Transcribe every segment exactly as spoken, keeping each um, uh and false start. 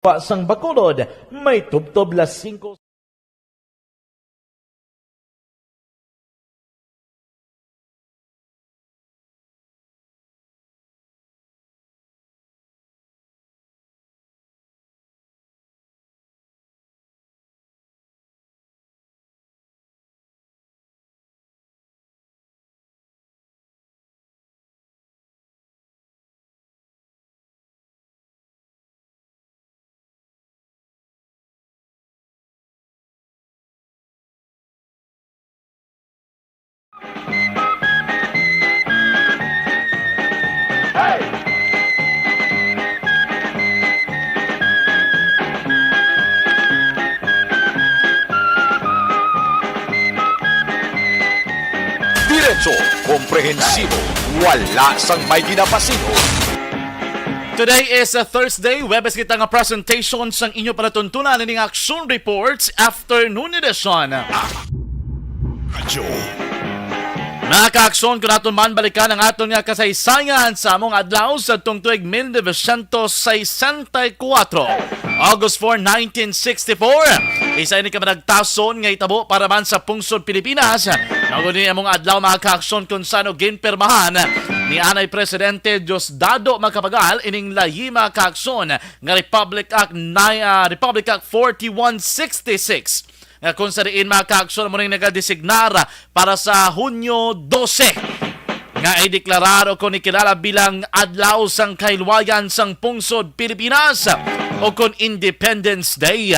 Pa sang Bacolod, may tubtob las singko. Diretso, komprehensibo, wala sang may ginapasin-o. Today is a Thursday, Webes kita nga presentation sang inyo palatuntunan ining Action Reports Afternoon Edition. Radyo. Mga ka-aksyon, kung aton man balikan ang aton nga kasaysayan sa among adlaw sa tong tuig mil novecientos sesenta y cuatro, August four, nineteen sixty-four, isa ini ka managtason nga hitabo para man sa pungsod Pilipinas. Mao ni among adlaw, mga ka-aksyon, kung saan ginpirmahan ni anay Presidente Diosdado Macapagal ining layi, mga ka-aksyon, nga Republic Act ni-, ah, Republic Act forty-one sixty-six, nga kung sa diin, mga ka-aksyon, amo ning nagadesignar para sa Hunyo dose nga ideklarar o kon ikilala bilang Adlaw sang Kahilwayan sang Pungsod Pilipinas o kon Independence Day.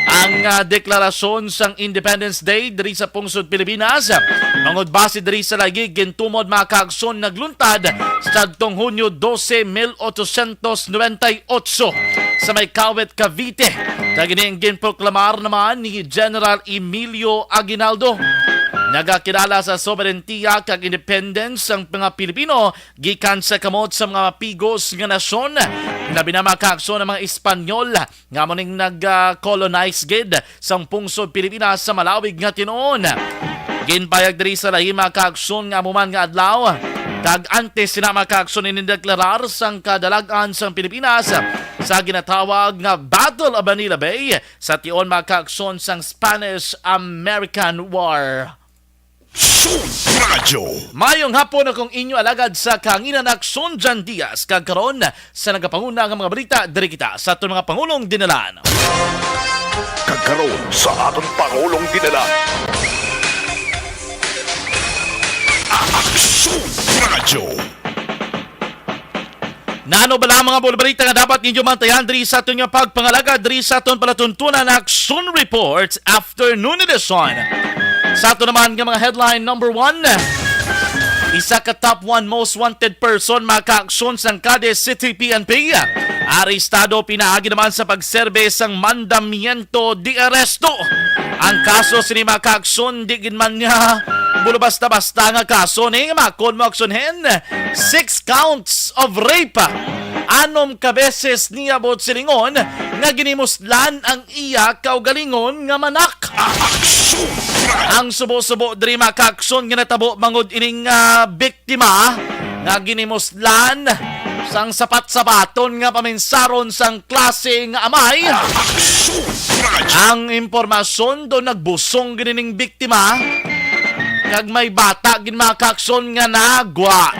Ang, ah, deklarasyon sang Independence Day diri sa pungsod Pilipinas, mangod base diri sa layi, gintumod, mga ka-aksyon, nagluntad sa adtong Hunyo dose, mil ochocientos noventa y ocho, sa may Kawit, Cavite. Kag ini ang ginproklamar naman ni General Emilio Aguinaldo. Nagakilala sa soberentiya kag independence ang mga Pilipino gikan sa kamot sa mga pigos nga nasyon, labi na, mga ka-aksyon, ang mga Espanyol, nga amo ning nag-colonize gid sang pungsod Pilipinas sa malawig nga tinuon. Ginpahayag diri sa layi, mga ka-aksyon, nga amo man nga adlaw kag antes sina, mga ka-aksyon, inindeklarar sang kadalag-an sang Pilipinas sa ginatawag nga Battle of Manila Bay sa tion, mga ka-aksyon, sang Spanish-American War. Radyo. Mayong hapon, akong inyo alagad sa kahanginan, Aksyon Jan Diaz, kag karon sa nagapanguna nga mga balita, diri kita sa aton mga pangulong dinalan. Kag karon sa aton pangulong dinalan. Aksyon Radyo. Nano bala ang mga balita nga dapat ninyo mantayan diri sa aton nga pagpangalagad diri sa aton palatuntunan Action Reports Afternoon Edition? Sa aton naman nga mga headline, number one, isa ka top one most wanted person, mga ka-aksyon, sang Cadiz City P N P. Arestado pinaagi naman sa pagserbe sang mandamiento de arresto. Ang kaso sini, mga ka-aksyon, di gid man niya bulo basta-basta nga kaso ni, makon mo aksyon hen. Six counts of rape. Anom ka beses niya buot silingon nga ginimuslan ang iya kaugalingon nga manak. Ang subo-subo diri, mga ka-aksyon, nga natabo mangod ining, ah, biktima nga ginimuslan sang sapat-sapaton nga paminsaron sang klase nga amay. Ang impormasyon do nagbusong gid ining biktima, kag may bata gid, mga ka-aksyon, nga nagwa.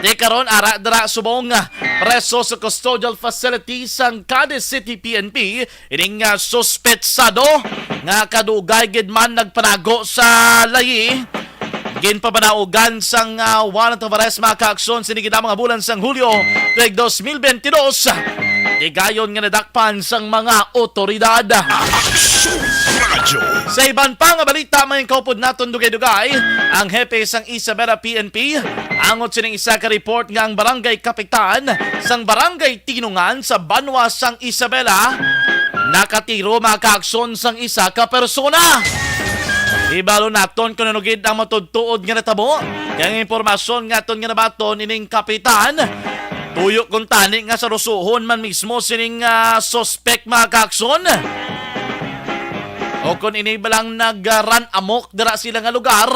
Di karon, ara dira subong, ah, preso sa custodial facility sang Cadiz City P N P ining, ah, suspetsado nga kadugay gid man nagpanago sa layi. Ginpamanaugan sang, ah, warrant of arrest, mga ka-aksyon, sini gid ang mga bulan sang Hulyo tuig dos mil benti dos. Tigayon nga nadakpan sang mga otoridad. Aksyon Radyo. Sa iban pa nga balita, may kaupod naton dugay-dugay ang hepe sang Isabela P N P angot sining isa ka report nga ang barangay kapitan sang barangay Tinungan sa banwa sang Isabela nakatiro, mga ka-aksyon, sang isa ka persona. Ibalo naton kung ano gid ang matuod-tuod nga natabo. Kay ang impormasyon nga aton nga nabaton ining kapitan, tuyo kuntani nga sarusohon man mismo sining, ah, suspek, mga ka-aksyon. O kung ini ba lang nag-, ah, run amok dira sila nga lugar,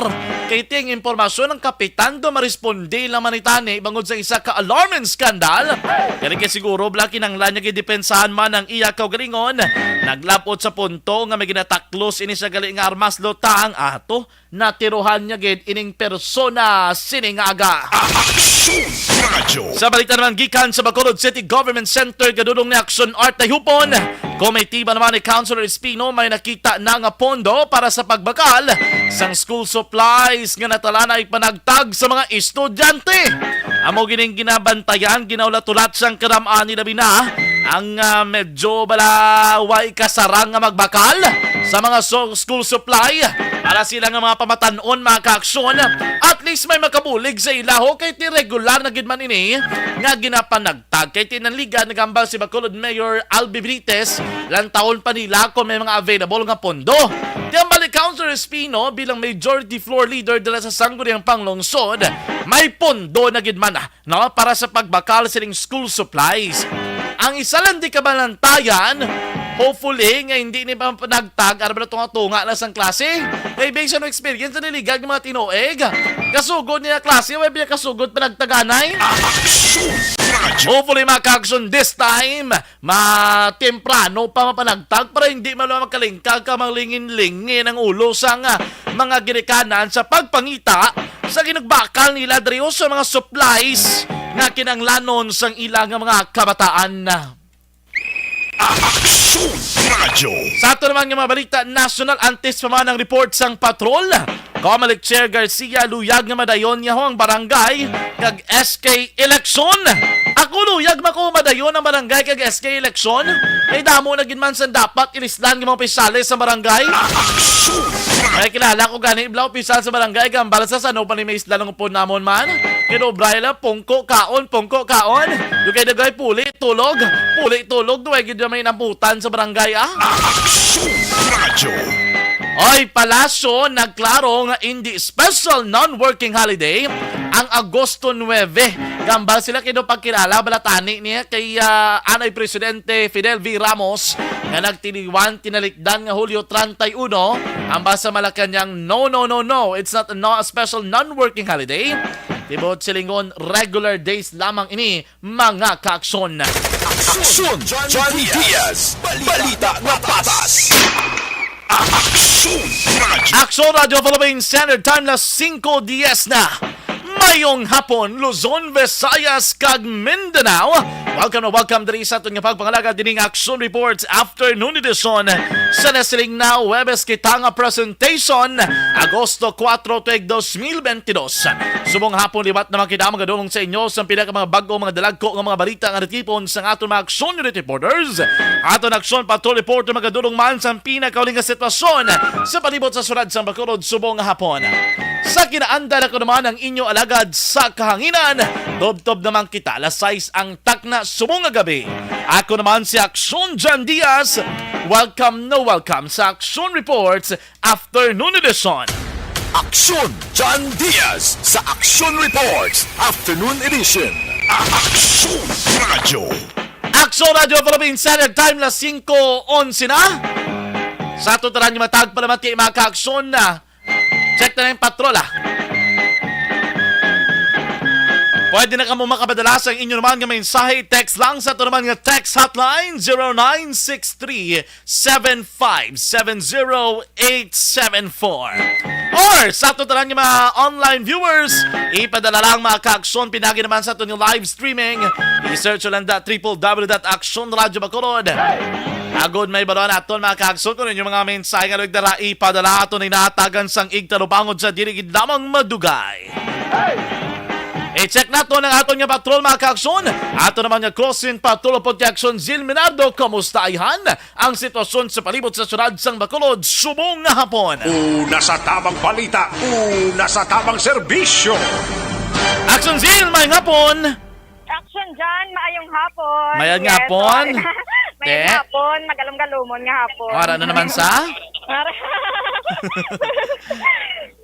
Kay ting impormasyon ang kapitan do maresponde lang man itani bangod sa isa ka alarming scandal. Kani kay siguro bala kinahanglan niya gidepensahan man ang iya kaugalingon. Naglabot sa punto nga may ginataklos ini sa gali nga armas, lutang ato natiruhan niya gid ining persona sining aga. Aksyon Radyo. Sa balita naman gikan sa Bacolod City Government Center, gadulong ni Action Art Tayhupon. Komitiba naman ni Councilor Espino may nakita na nga pondo para sa pagbakal sang school supplies nga natalanay panagtag sa mga estudyante. Amo gining ginabantayan, ginaulat-ulat sang kadam-an ni labi na ang, ah, medyo bala way kasarang nga magbakal sa mga so-, school supply para sila nga mga pamatan-on, mga kaaksyon. At least may makabulig sa ila, ho, kay ti regular na gid man ini nga ginapanag tag kay tinanligan nagambal si Bacolod Mayor Albi Brites, lantawon pa nila kung may mga available nga pondo. Ti ang balik Councilor Espino bilang Majority Floor Leader dala sa Sangguniang Panglungsod, may pondo na gid man, no, para sa pagbakal sining school supplies. Ang isa lang di kabalantayan, hopefully, nga hindi ni pa nagtag, ano ba, tunga-tunga na sang klase. Kay based on experience, naliligad ng mga tinuig. Kasugod niya klase, way biya kasugod pa nagtaganay. Aksyon Radyo. Hopefully, mga kaaksyon, this time, matemprano pa mapanagtag para hindi malo makalingkag ka manglingin-lingin ang ulo sang, ah, mga ginikanan sa pagpangita sa ginagbakal nila diri sa mga supplies nga kinanglanon sang ilang mga kabataan. Aksyon Radyo. Sa ato naman nga mga balita nasyonal, antes pa man ang report sang patrol, Comelec Chair Garcia, luyag nga madayon niya ho ang barangay kag S K eleksyon. Ako, luyag man ko madayon ang barangay kag S K eleksyon. Kay damo na gid man sang dapat ilisdan nga mga opisyales sa barangay. Aksyon Radyo. May kilala ko gani, bala, opisyal sa barangay, gambal sa sano pa ni may isla ng upod namon man. Kinubray lang, pungko, kaon, pungko, kaon. Dugay-dugay, puli, tulog. Puli, tulog, duway gid may nambutan sa barangay, ah. Aksyon Radyo. Oy, Palasyo nagklaro nga indi special non-working holiday ang Agosto nuebe. Gambal sila kay do pagkilala, balatani niya kay, ah, anay Presidente Fidel V. Ramos nga nagtiliwan tinalikdan nga Hulyo treinta y uno ang basa Malacañang, "No, no, no, no. It's not, no, a special non-working holiday." Tibod silingon, regular days lamang ini, mga kaaksyon. Aksyon John Diaz, balita nga patas. Aksyon Radyo. Aksyon Radyo Philippine Standard Time, las singko dies na. Mayong hapon, Luzon, Visayas, kag Mindanao. Welcome na welcome diri sa aton nga pagpangalagad dining Aksyon Reports Afternoon Edition. Sa nasiling na Huwebes kita nga presentation, Agosto kuwatro, tuig dos mil benti dos. Subong hapon liwat naman kita magadulong sa inyo sa pinaka mga bag-o, mga dalagko nga mga balita nga natipon sa aton mga Aksyon Unit Reporters. Aton Aksyon Patrol Reporter magadulong man sa pinakauling nga sitwasyon sa palibot sa syudad sang Bacolod subong nga hapon. Sa kinaandan ako naman ang inyo alagad sa kahanginan. Tubtob naman kita, alas sais ang takna subong nga gabi. Ako naman si Aksyon John Diaz. Welcome na welcome sa Aksyon Reports Afternoon Edition. Aksyon John Diaz sa Aksyon Reports Afternoon Edition. Aksyon Radyo. Aksyon Radyo Philippine Standard Time, las singko onse na. Sa ato tanan nga matag palamati, mga kaaksyon, na check na yung patrol, ah. Pwede na kamo makapadala sa inyo naman nga mensahe. Text lang sa ato naman nga text hotline, zero nine six three, seven five seven zero eight seven four. Or sa ato tanan nga mga online viewers, ipadala lang, mga kaaksyon, pinagi naman sa ato nga live streaming. I-search lang da triple W dot action radyo bacolod. Agod may baroan aton, mga kaaksyon, kung inyong mga mensahe nga nagdara, ipadala ato ni natagan sang igtalupangod sa dili gid lamang madugay. I-check nato ang aton nga patrol, mga kaaksyon. Ato naman nga crossing patrol, Action Zil Minardo. Kumusta, ayhan, ang sitwasyon sa palibot sa syudad sang Bacolod subong nga hapon? Una sa tabang balita, una sa tabang serbisyo. Action Zil, may hapon. Action John, maayong hapon. Mayad nga hapon. Mayong hapon, magalom-galomon nga hapon. Wala na naman sa?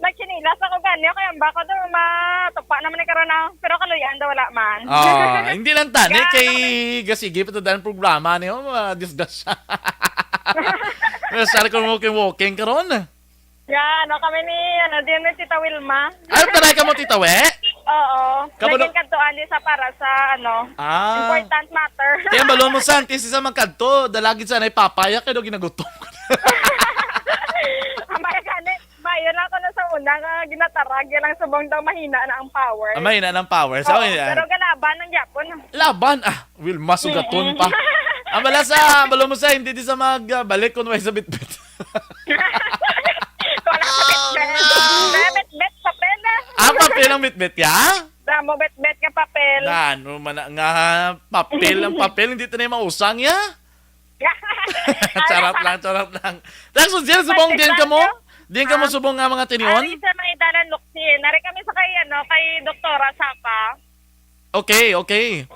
Nagchinilas ako ganyo, kaya ang bako doon, matupa naman ni karon na. Pero kaluyan daw, wala man. Ah, hindi lang tani, kay gasigi pa to dahil programa niyo, mga disgrasya. Sari ko walking-walking karon. Nga, ano kami ni, ano, din ni Tita Wilma. Ano, taray ka mo, Tita We? Oo. Kabalo- Naging kantuan di sa para sa, ano, Ah. important matter. Kaya balon mo, San, ti si sa magkadto, dalagid sa anay papaya, kaya daw ginagutom ko. Ang bayan gani, bayo lang ko na sa una nga ginatarag, yan ang subong daw mahina na ang power. Ah, mahina ng power. Sa Oo, una, pero galaban ang gyapon. Laban, ah, Wilma, sugaton Mm-mm. pa. Ang bala sa, balon mo sa, hindi di sa magbalik kung may sa bitbit. Wala sa bitbit. May bitbit, papel na. Ah, papel ang bitbit ya? Damo bitbit nga papel. Na, ano man na, nga papel ang papel, hindi tayo mausang ya? Charot lang, charot lang. Tapos, diyan, subong, diyan ka mo? Diyan ka mo, Ah. subong nga mga tinion? Ari sa may dalan luksin. Ari kami sa kay, ano, kay Doktora Sapa. Okay, okay.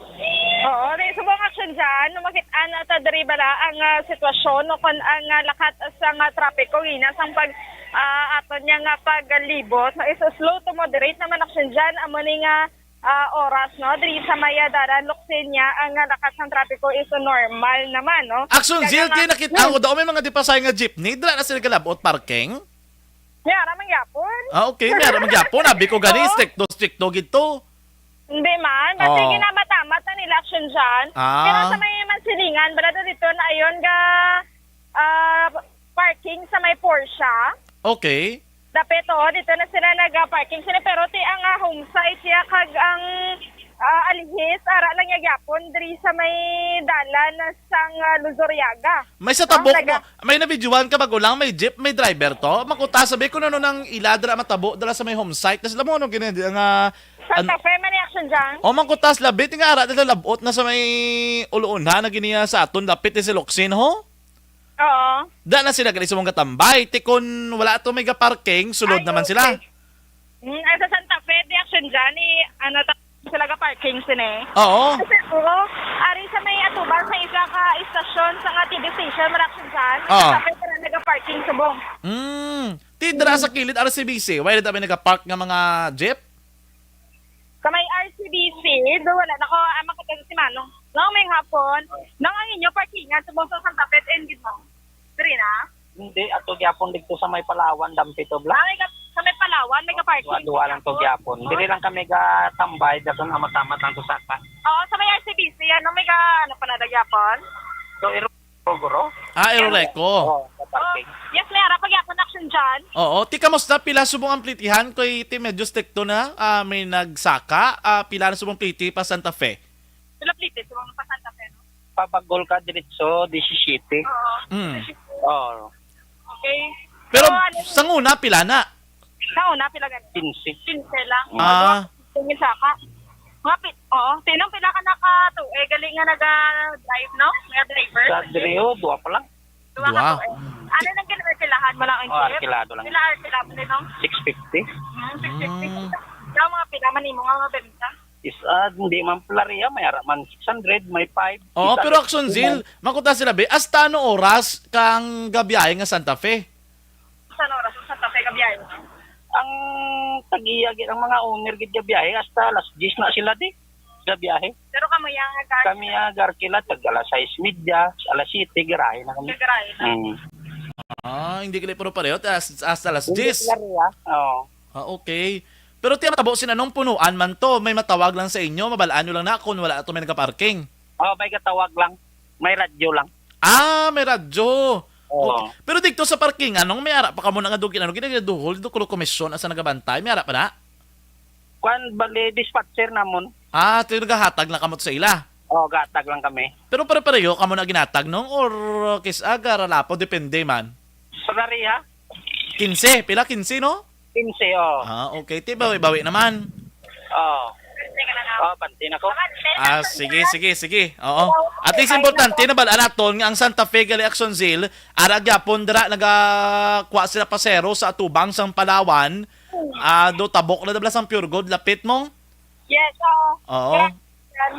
Oo, di subong action dyan, no, makit-an ta diri bala ang, ah, sitwasyon, no, kon ang, ah, lakat sang, ah, trapiko, ina sang pag, ah, aton niya nga paglibot, no, is slow to moderate naman action dyan, amo ni nga, ah, oras, no, diri sa may, ah, dalan luksin niya, ang, ah, lakat sang trapiko is normal naman, no. Action, Kaya Zil, nga, kay nakita hmm. ko daw may mga di pa sa nga jeepney, dira na sila galabot parking? May ara man gyapon. Ah, okay, may ara man gyapon. Abi ko gani, Oo. stricto, stricto gid to. Hindi man. Basta Oo. ginamatamat na nila action dyan. Ah. Pero sa may Mansilingan, bala daw dito na ayon ga, ah, parking sa may Porsche. Okay. Dapit, oo. Dito na sila nag-parking sila. Pero ti ang, ah, home site siya kag ang, ah, alihis, ara lang niya gyapon diri sa may dalan sang, ah, Luzuriaga. May sa tabok Ang mo, may nabidyohan ka bago lang, may jeep, may driver to. Makuta sabi ko na nang ila dira matabo dala sa may home site. Tas alam mo ano gini nga Santa an-, Fe man ni action dyan. O, mangkutas labit nga ara dala labot na sa may uluon ha, na giniya sa aton dapit ni si Locsin, ho? Oo. Da na sila gali sa mong gatambay. Ti kun wala to may ga-parking, sulod Ay, naman sila. okay. Mm, ay, sa Santa Fe, di action dyan, eh, ano, ta-, sila ga-parking sini. Oo. Kasi, oo, ari sa may atubang sa isa ka istasyon sa nga T V station, mara action dyan. Oo. Sa Santa Fe, sila naga-parking subong. Mm. Ti dira sa kilid R C B C, wala na may nagapark nga mga jeep? Sa may R C B C, do wala na ko, ah, makita si Manong. No, may hapon. Nang ang inyo parkingan subong sa Santa Fe, and gid mo. Diri na? Hindi, ato gyapon dito sa may Palawan, Dampito, bla. Ah, may ka-, sa may Palawan, may ka-parking. Duwa, duwa lang to gyapon. Diri lang kami gatambay, dason amat-amat lang to saka. Oo, sa may R C B C, ano, may ka, ano pa na gyapon? So, iro-, guro? Ah, Aero Reco. Oo, sa parking. Oh, yes, may ara pa gyapon action dyan. Oo, ti kamusta? Pila subong ang plitihan? Kay ti medyo stricto na, ah, may nagsaka, ah, pila na subong pliti pa Santa Fe? Pila pliti subong pa Santa Fe, no? Pabagol ka diretso, disisiyete. Oo. Mm. Oo. Okay. Pero So, ano, sang una, pila na? Sa una, pila gani? Quince. Quince lang. Ah. Kung isa ka. Mga pi-, oo. Tinong pila ka na ka to? Eh, galing nga naga-drive, no? Mga driver? Sa diri, oh, duwa pa lang. Duwa ka Duwa. to, eh. Ano nang gina-, arkilahan mo lang ang Oh, jeep? Arkilado lang. Pila arkilado, no? Six fifty. Hmm, six fifty. Mm. Ikaw, mga pila man imo nga mabenta? Is, ah, hindi man pala riya, may ara man six hundred, may five. Oo, Isa pero lang. Action Zil, makuta sila, be, hasta ano oras kang gabiyahe nga Santa Fe? Sa ano oras ang Santa Fe gabiyahe? Ang tag-iya gid ang mga owner gid gabiyahe, hasta alas diyes na sila di gabiyahe. Pero kamo yang nag- Kami ang arkila tag alas sais medya, alas siyete, garahe na kami. Garahe na. Mm. Ah, hindi kini puro pareho, tas hasta alas Hindi diyes. sila riya. Oo. Ah, okay. Pero ti matabo sin anong punuan man to, may matawag lang sa inyo, mabal-an nyo lang na kung wala to may nagaparking. Oh, may gatawag lang. May radyo lang. Ah, may radyo. Oo. Okay. Pero dito sa parking, anong may ara pa kamo na nga dugi, ano, ginaduhol, do kulo komisyon, asa nagabantay, may ara pa na? Kwan, bali, dispatcher namon. Ah, ti nagahatag lang kamo sa ila? Oh, gatag lang kami. Pero pare-pareho kamo na ginatag, no? Or kis-, ah, garalapo, depende man. Sa Daria? Quince, pila? Quince, no? Quince, oh. Ah, okay. Ti bawi-bawi naman. Oh. Oh, pantin ako. Ah, sige, sige, sige. Oo. At least importante na bal-an naton nga ang Santa Fe gali Action Zil, ara gyapon dira nagakuha sila pasero sa atubang sang Palawan. Ah, do tabok na dabla sang Pure Gold, lapit mo. Yes, oo. Oo. Yan.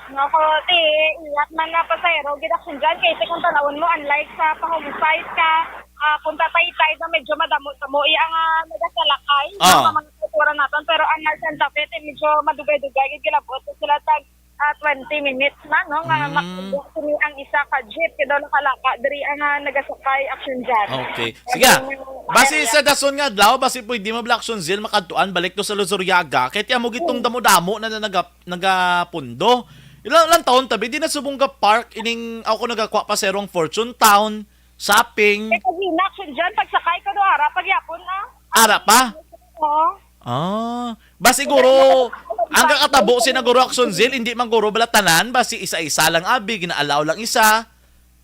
Nga ko, ti, iyat man nga pasahero, gid action dyan, kay ti kung tanawon mo, unlike sa pa-home site ka, ah, kung tatay-tay na medyo madamo-damo, iya nga nagasalakay, Ah. sa mga kultura naton, pero ang nga Santa Fe, ti, medyo madugay-dugay, gid gilabot, so sila tag, ah, twenty minutes man, no, nga Mm. mak-, sini ang isa ka jeep kay daw nakalaka diri ang, ah, nagasakay, Action John. Okay. Sige, ah. Basi sa dason nga adlaw, basi pwede mo bala, Action Zil, makadtuan balik to sa Luzuriaga. Kay ti amo gitong damo-damo na, na naga-, nagapundo. Ilang, ilang taon tabi, di na subong ga park ining ako nagakuha pa sa erong Fortune Town, shopping. Kay kagina, Action John, pagsakay ko do ara, pagyapon na. Ara pa? Oo. Ah, ba siguro, ang kakatabo si na guro, Action Zil, hindi man guro bala tanan, ba si isa-isa lang abi, ginaalaw lang isa.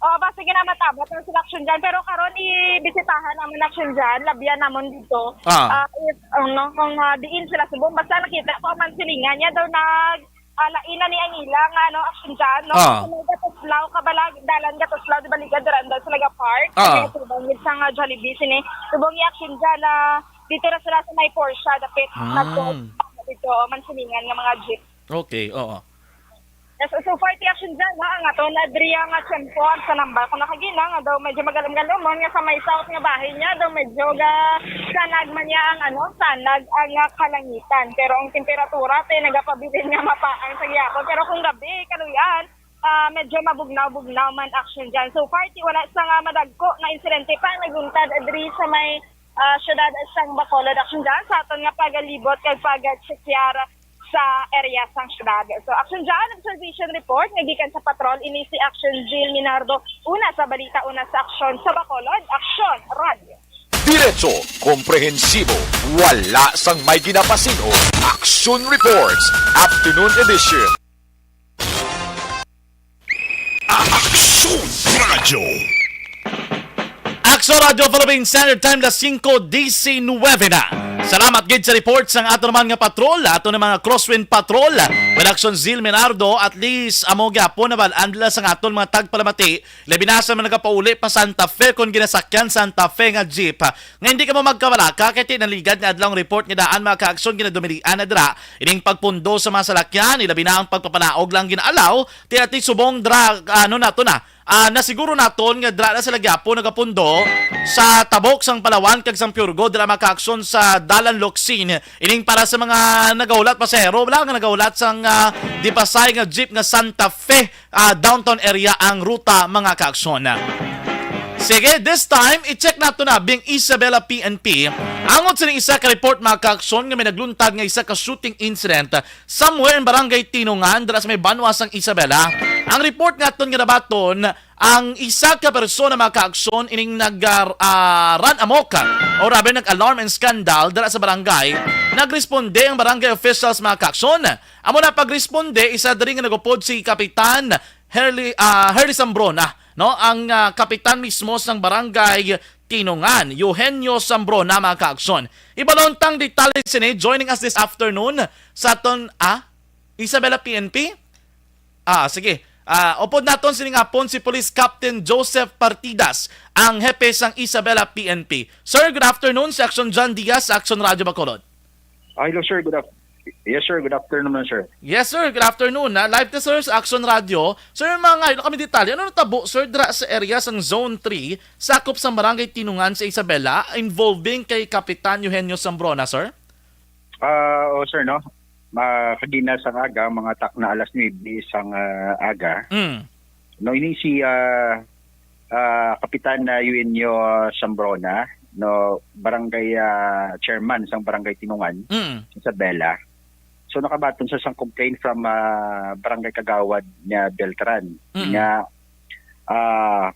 Oo, ba sige na matabo ang sila, Action John. Pero karon ibisitahan naman, Action John, labian naman dito. Ah. Ah, if, ano, kung, ah, diin sila subong, basta nakita ko ang mansilingan niya daw nag, ah, lain na ni ang ila nga, ano, Action John, no? Ah. Kung may gatuslaw ka bala, dalan gatuslaw, di ba, liga, duran daw sila ga park. Ah. Kaya subong, sa nga Jollibee, sini, subong ni Action John, na dito na sila sa may Porsche, dapit. Mm. Nagpo-, dito, oh, mansilingan nga mga jeep. Okay, oo. Yes, so far, ti Action John, ha, ang ato na diri nga tiyempo, ang sa nambal ko nakagina, nga daw medyo magalam-galumon, nga sa may south nga bahin niya, daw medyo ga sanag man niya ang, ano, sanag ang, ah, kalangitan. Pero ang temperatura, te, nagapabilin nga mapaang sa gihapon. Pero kung gabi, kaluyan, ah, medyo mabugnaw-bugnaw man, Action John. So far, ti wala sa nga madagko nga insidente pa ang nagluntad diri sa may, ah, siyudad sang Bacolod, Action John, sa aton nga pagalibot kag pagtsekyar sa area sang siyudad. So, Action John, observation report nga gikan sa patrol, ini si Action Jill Minardo, una sa balita, una sa aksyon sa Bacolod, Aksyon Radio. Diretso, komprehensibo, wala sang may ginapasin-o. Action Reports, Afternoon Edition. Aksyon Radio. Aksyon Radio Philippine Standard Time, las singko diecinueve na. Salamat gid sa report sang ato naman nga patrol, ato na mga crosswind patrol. Well, Aksyon Zil Menardo, at least amo gyapon nabal-an nila sang aton mga tagpalamati, labi na sa mga nagapauli pa Santa Fe kon ginasakyan Santa Fe nga jeep. Nga hindi kamo magkabalaka, kay ti naligad nga adlaw ang report nga daan, mga kaaksyon, ginadumilian na dira ining pagpundo sa mga salakyan, ilabi na ang pagpapanaog lang ginaalaw, ti ati subong dra-, ano nato na, ah, nasiguro naton nga dra na sila gyapon nagapundo sa tabok sang Palawan kag sang Piurgo, dira, mga kaaksyon, sa Dalan Locsin. Ining para sa mga nagahulat pasahero, wala nga nagahulat sang, ah, Dipasay nga jeep nga Santa Fe, ah, downtown area ang ruta, mga kaaksyon. Sige, this time, i-check nato na bing Isabela P N P. Angot sini isa ka report, mga kaaksyon, nga may nagluntad nga isa ka shooting incident somewhere in Barangay Tinungan, dira sa may banwa sang Isabela. Ang report nga aton nga nabaton, ang isa ka persona, mga kaaksyon, ining nag, ah, ah, run amok, o rather, nag-alarm and scandal dira sa barangay. Nagresponde ang barangay officials, mga kaaksyon. Amo na pagresponde, isa diri nga nagupod si Kapitan Herly, ah, Herly Sambrona, no? Ang, ah, kapitan mismo sang barangay Tinungan, Eugenio Sambrona, mga kaaksyon. Ibalon tang detalye sini, joining us this afternoon sa aton, ah, Isabela P N P? Ah, sige. Ah, upod naton sining hapon si Police Captain Joseph Partidas, ang hepe sang Isabela P N P. Sir, good afternoon. Si Action John Diaz, Action Radio Bacolod. Ah, hello, sir. Good af-, yes, sir. Good afternoon, sir. Yes, sir. Good afternoon. Na live to, sir, sa Action Radio. Sir, mga ngayon kami detalye. Ano natabo, sir, dira sa area sang Zone three, sakop sang Barangay Tinungan sa Isabela, involving kay Kapitan Eugenio Sambrona, sir? Ah, oh, sir, no? Ma-, kagina sang aga, mga takna alas nuebe sang, ah, aga. Mm. No, ini si, ah, ah, Kapitan, ah, Eugenio Sambrona, no, barangay, ah, chairman sang Barangay Tinungan, Mm. Isabela. So, nakabaton sa sang complaint from, ah, Barangay Kagawad nga Beltran. Mm. Nga, ah,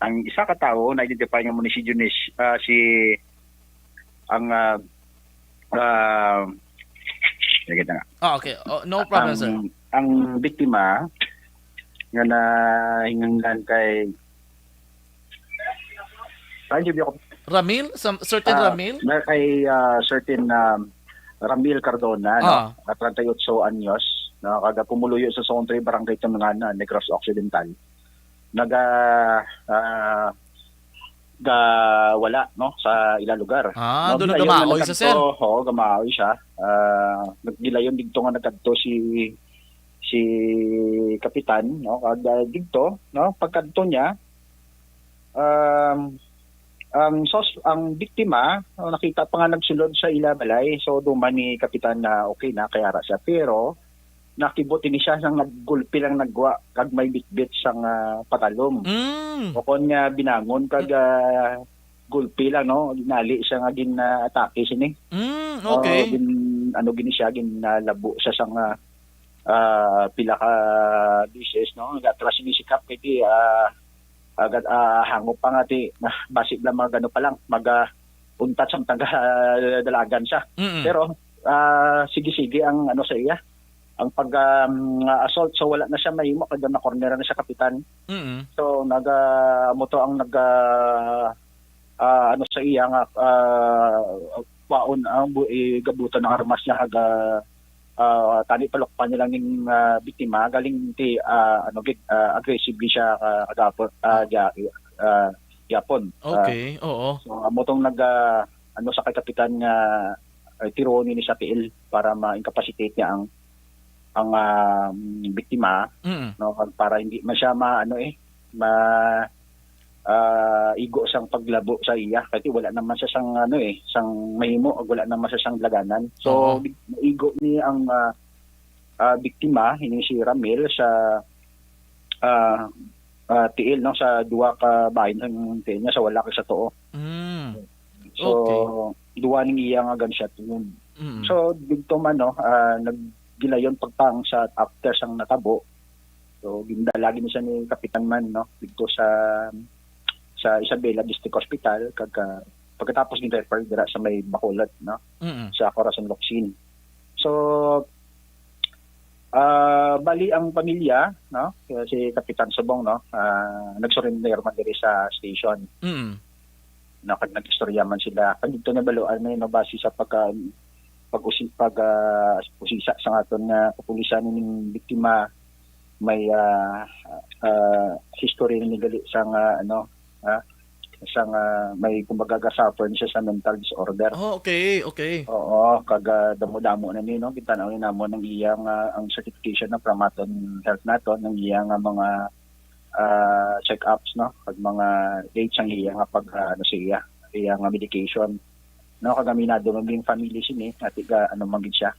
ang isa ka tawo na-identify nga mo ni si Junish, ah, si, ang, ah, ah, sige na nga. Ah, okay. Oh, no problem, sir. Ang, ang biktima nga nahinganlan kay, ay, hindi ako, Ramil? Some, certain ah, Ramil? Na kay, ah, certain, ah, Ramil Cardona, no? Ah. Nga treinta y ocho anyos, no? Kaga pumuluyo sa Zone three, Barangay Tunungan, ah, Negros Occidental. Naga, ah, ga-, wala, no, sa ila lugar. Ah, No, doon gilayon nga nagamaoy sa, nagkadto, sir? Oo, gamaoy siya. Ah, gilayon dito nga nagkadto si, si Kapitan, no, kag, ah, dito, no, pagkadto niya, um, ang sos-, ang biktima, no, nakita pa nga nagsulod sa ila balay. So, duman ni Kapitan na okay na, kay ara siya. Pero, nakibot ini siya sang naggulpi lang nagwa kag may bitbit sang, ah, patalom. Mm. O kon nga binangon kag, ah, gulpi lang, no? Nali siya nga gin-atake sini. Mm, Oo, okay. gin-, ano gini siya, ginalabo siya sang, ah, ah, pila ka beses, no? Nag-atras ini si Kap kay di, ah, agad, ah, hangop pa nga ti, ah, basi lang mag-ano pa lang, mag, ah, untat sang taga dalagan siya. Mm-mm. Pero, ah, sige-sige ang ano sa iya, ang pag, um, assault. So, wala na siya mahimo kay na-corner na siya, kapitan. Mm-mm. So, naga-, amo to ang naga-, ah, ano sa iya nga, ah, kwaon ang bu-, eh, gabutan ng armas niya, kag, ah, ah, tani palukpan niya lang ning, ah, biktima, galing ti, ah, ano gid, ah, aggressive gid siya, ah, kagapon, ah, Ah. gya-, ah, gyapon. Ah, Okay, oo. so, amo tong nag, ah, ano sa kay kapitan nga, ah, tiruon ini sa tiil para ma-incapacitate niya ang, ang, ah, biktima, Mm. no, kag para hindi man siya ma-, ano, eh, ma-, ah, igo sang paglabo sa iya, kay wala naman siya sang, ano, eh, sang mahimo, ag wala naman siya sang laganan. So, Oo. bi-, naigo ni ang, ah, ah, biktima, ini si Ramil, sa, ah, ah, tiil, no, sa duha ka bahin sang tiil niya, sa wala kag sa tuo. Mm. So, Okay. duha ning iya nga gunshot wound. Mm. So, didto man, no, ah, naggilayon pagpang sa after sang natabo. So, gindala gid siya ni Kapitan man, no, didto sa, sa Isabela District Hospital, kag, ah, pagkatapos gin-refer dira sa may Bacolod, no, Mm. sa Corazon Locsin. So, ah, bali ang pamilya, no, si Kapitan Subong, no, ah, nag-surrender man diri sa station. Mm. No, kag nag-istorya man sila. Kag dito nabaluan na yun, no, base sa pagka-, pag-usi-, pag, ah, usisa sa aton nga kapulisan, ning biktima may, ah, ah, history ni gali sa nga, ano, ah, sa nga may, kumbaga, ga-suffer ni siya sa mental disorder. Oh, okay, okay. Oo, kag, ah, damo-damo na ni, no? Kita na ni namo nang iya nga, ang certification na from aton health naton, nang iya nga mga, ah, check-ups, no? Kag mga dates ang iya nga pag, ah, ano, sa iya, iya nga medication. No, kag aminado man yung family sini, ati ga, ano man gid siya,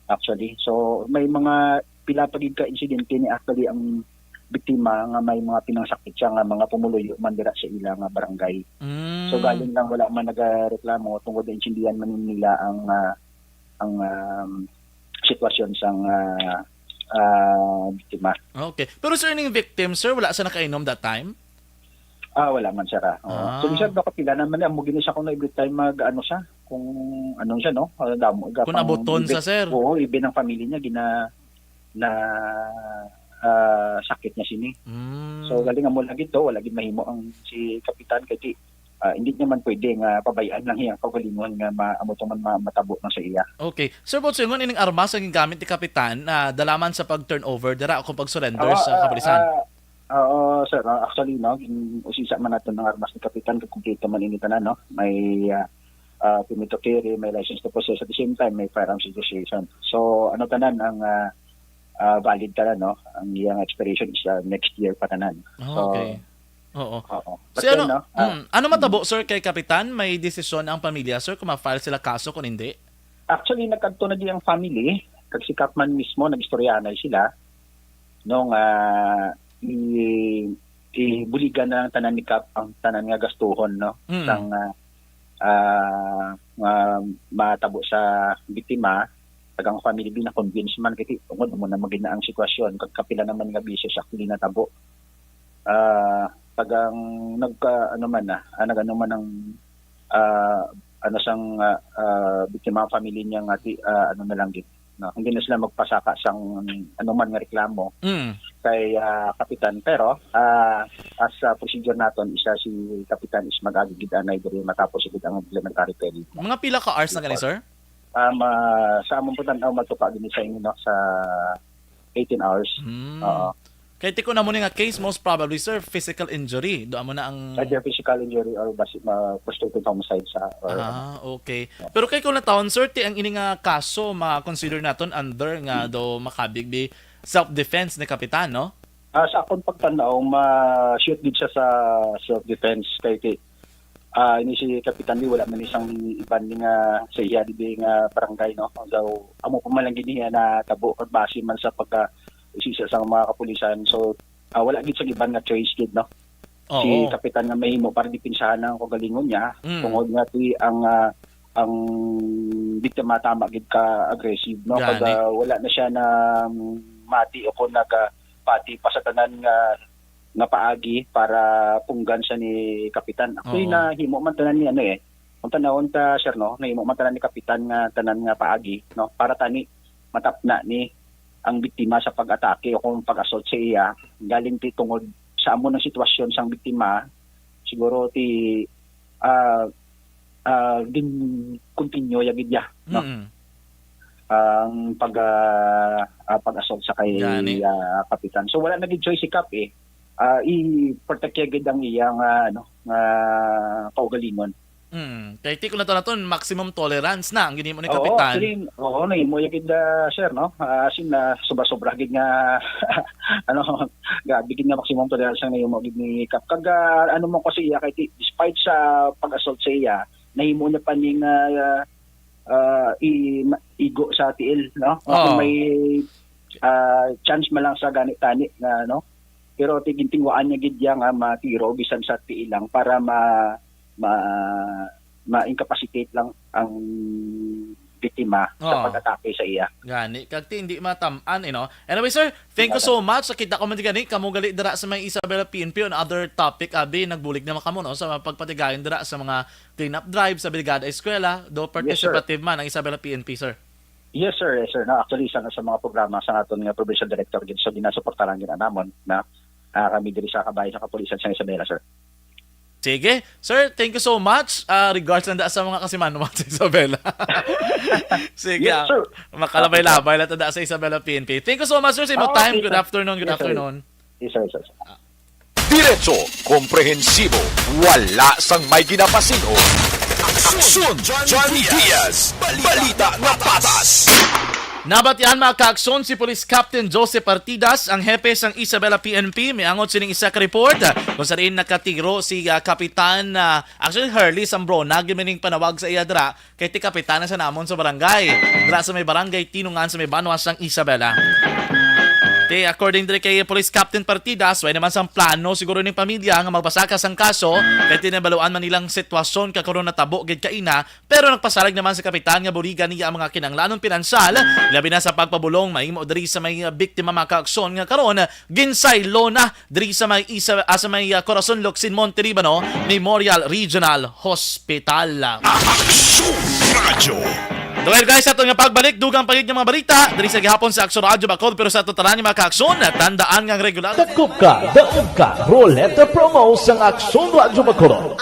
actually. So, may mga pila pa gid ka insidente ni actually ang biktima nga may mga pinangsakit siya nga mga pumuluyo man dira sa ila nga barangay. Mm. So, galing lang wala man nagareklamo tungod na intindihan man nila ang, ah, ang, um, sitwasyon sang, ah, ah, biktima. Okay. Pero, sir, ning victim, sir, wala sa nakainom that time? Ah, wala man, sir, ah. Oo. Ah. So, minsan, baka pila naman, amo gini siya kung every time mag, ano siya, kung ano siya, no? Ah, damo, Kung gapang abuton sa, even, sir. Oo, even ang family niya, gina-, na, ah, sakit niya sini. Mm. So, galing amo lagi to, wala gid mahimo ang si Kapitan, kay di, ah, hindi niya man pwede nga pabayaan lang iyang kaugalingon nga ma-, amo to man ma-, matabo na sa iya. Okay. Sir, Botso, ingon ining armas ang gingamit ni Kapitan, ah, dala man sa pag-turnover dira o kung pag-surrender Oo, sa ah, kapulisan? ah, Oo, sir. Ah, actually, no, gin-, usisa man naton ang armas ni Kapitan, kag kompleto man ini tanan, no? May, ah, ah, permit to carry, may license to possess, at the same time, may firearms registration. So, ano tanan ang, ah, ah, valid tanan, no? Ang iyang expiration is, ah, next year pa tanan. Ah, So, okay. Oo. oo. But Si then, ano, no, ah, mm, ano matabo, mm. sir, kay Kapitan? May desisyon ang pamilya, sir, kung ma-file sila kaso kung hindi? Actually, nagkadto na di ang family, kag si Kap man mismo, nag-istoryahanay sila, no, nga i-, ibuligan na lang tanan ni Kap ang tanan nga gastuhon, no, Mm. sang, ah, ah, nga matabo sa biktima, kag ang family din na-convince man, kay tungod mo na magina ang sitwasyon, kag kapila naman nga beses actually natabo. Ah, kag ang nagka-, ano man na, ah, nag-ano man ang, ah, ano sang, ah, ah, biktima ang family niya nga ti-, ah, ano na lang gid, no? Hindi na sila magpasaka sang ano man nga reklamo Mm. kay, ah, Kapitan. Pero, ah, as a procedure naton, isa si Kapitan is mag-agi gid anay diri matapos gid ang implementary credit. Mga pila ka hours na gani, Report. sir? Um, ah, sa among pagtan-aw, magtupa gini sa inyo, no, sa eighteen hours. Hmm. Oo. Kay tiko na mo ni nga case, most probably, sir, physical injury. Do amo na ang Either physical injury or basi-, ma-, frustrated homicide sa, or Ah, okay. Pero kay kung natawon, sir, ti ang ini nga kaso, ma-consider naton under nga Hmm. do makabig bi self-defense ni Kapitan, no? Ah, sa akon pagtan-aw, ma-shoot gid siya sa self-defense kay ti-, Ah, ini si Kapitan Lee, wala man isang iban ni nga sa iya didi nga barangay, no? So, amo pa man lang gid niya na tabo kag base man sa pagka isisa sa mga kapulisan. So, ah, wala gid sa iban nga choice gid, no? Si Oo. Kapitan nga mahimo para dipinsahan ang kaugalingon niya, Mm. tungod nga ti ang, ah, ang biktima tama gid ka aggressive, no? Kag, Gani. ah, wala na siya na, mm, mati o kung nagapati pa sa tanan nga, nga paagi para punggan siya ni Kapitan. Actually, Oo. nahimo man tanan ni ano eh. Kung tanawon ta, sir, no? Nahimo man tanan ni Kapitan nga tanan nga paagi, no? Para tani matapna ni ang biktima sa pag-atake o kung pag-assault sa iya. Galing ti tungod sa amo ng sitwasyon sang biktima, siguro ti, ah, ah, gin-continue ya gid ya, no? Mm. Ang pag, ah, ah, pag-assault sa kay, Gani. ah, Kapitan. So, wala na gid choice si Kap eh. Ah, i-protect ya gid ang iyang, ah, ano, nga kaugalingon. Mm. Kay ti ko na to, na to, maximum tolerance na ang ginhimo ni Oo, Kapitan. Actually, oo, nahimo ya gid, ah, sir, no? Ah, as in, ah, sobra-sobra gid nga, ano, grabe gid nga maximum tolerance ang nahimo gid ni Kap. Kag, ah, ano mo kasi iya, kay ti-, despite sa pag-assault sa iya, nahimo niya pa ning, ah, ah, i-, ma-, igo sa tiil, no? O kung Oo. may, ah, chance man lang sa gani-tani nga, no? Pero ti-, gintingwaan niya gid iya nga matiro bisan sa tiil lang para ma-, ma-, ma-incapacitate lang ang biktima sa Oo. pag-atake sa iya. Gani, kag ti hindi matam-an, eh, no? Anyway, sir, thank you Wala. so much. Sa kita ko man gani, kamo gali dira sa may Isabela P N P on other topic, abi, nagbulig naman kamo, no, sa mga pagpatigayon dira sa mga clean-up drive sa Brigada Eskwela, do Yes, sir. participative man ang Isabela P N P, sir. Yes, sir. Yes, sir. No, actually, isa na sa mga programa sa aton nga provincial director gid, so ginasuportahan gid namon na, ah, kami diri sa kabahay sa kapulisan sa Isabela, sir. Sige. Sir, thank you so much. Ah, regards lang da sa mga kasimanwa sa Isabela. Sige, Yes, ah, sir. makalabay-labay lang ta da sa Isabela P N P. Thank you so much, sir, sa imong Ah, time. okay, Good sir. afternoon, good Yes, sir. afternoon. Yes, sir, yes, sir. Diretso, komprehensibo, wala sang may ginapasin-o. Aksyon, Johnny Diaz, balita nga patas. Nabatian, mga kaaksyon, si Police Captain Joseph Artidas, ang hepe sang Isabela P N P, miangot sining isa ka report, kung sa diin nakatiro si, ah, Kapitan, ah, actually, Hurley Sambrona, gid man ning panawag sa iya dira, kay ti kapitan na siya namon sa barangay, dira sa may barangay Tinungan sa may banwa sang Isabela. Ti, according diri kay Police Captain Partidas, way naman sang plano siguro ning pamilya nga magpasaka sang kaso, kay tinabaluan man nilang sitwasyon ka karon natabo gid kaina, pero nagpasalig naman sa kapitan nga buligan niya ang mga kinahanglanon pinansyal, labi na sa pagpabulong mahimo diri sa may biktima, mga kaaksyon nga karon ginsaylo na diri sa may isa, ah, sa may, ah, Corazon Locsin, Monte Libano Memorial Regional Hospital. Aksyon Radyo. Well, guys, sa aton nga pagbalik, dugang pa gid nga mga balita diri sa gihapon sa Aksyon Radyo Bacolod, pero sa aton tanan nga mga kaaksyon, tandaan nga ang regular Dakop ka, daog ka, Roleta Promo sang Aksyon Radyo Bacolod.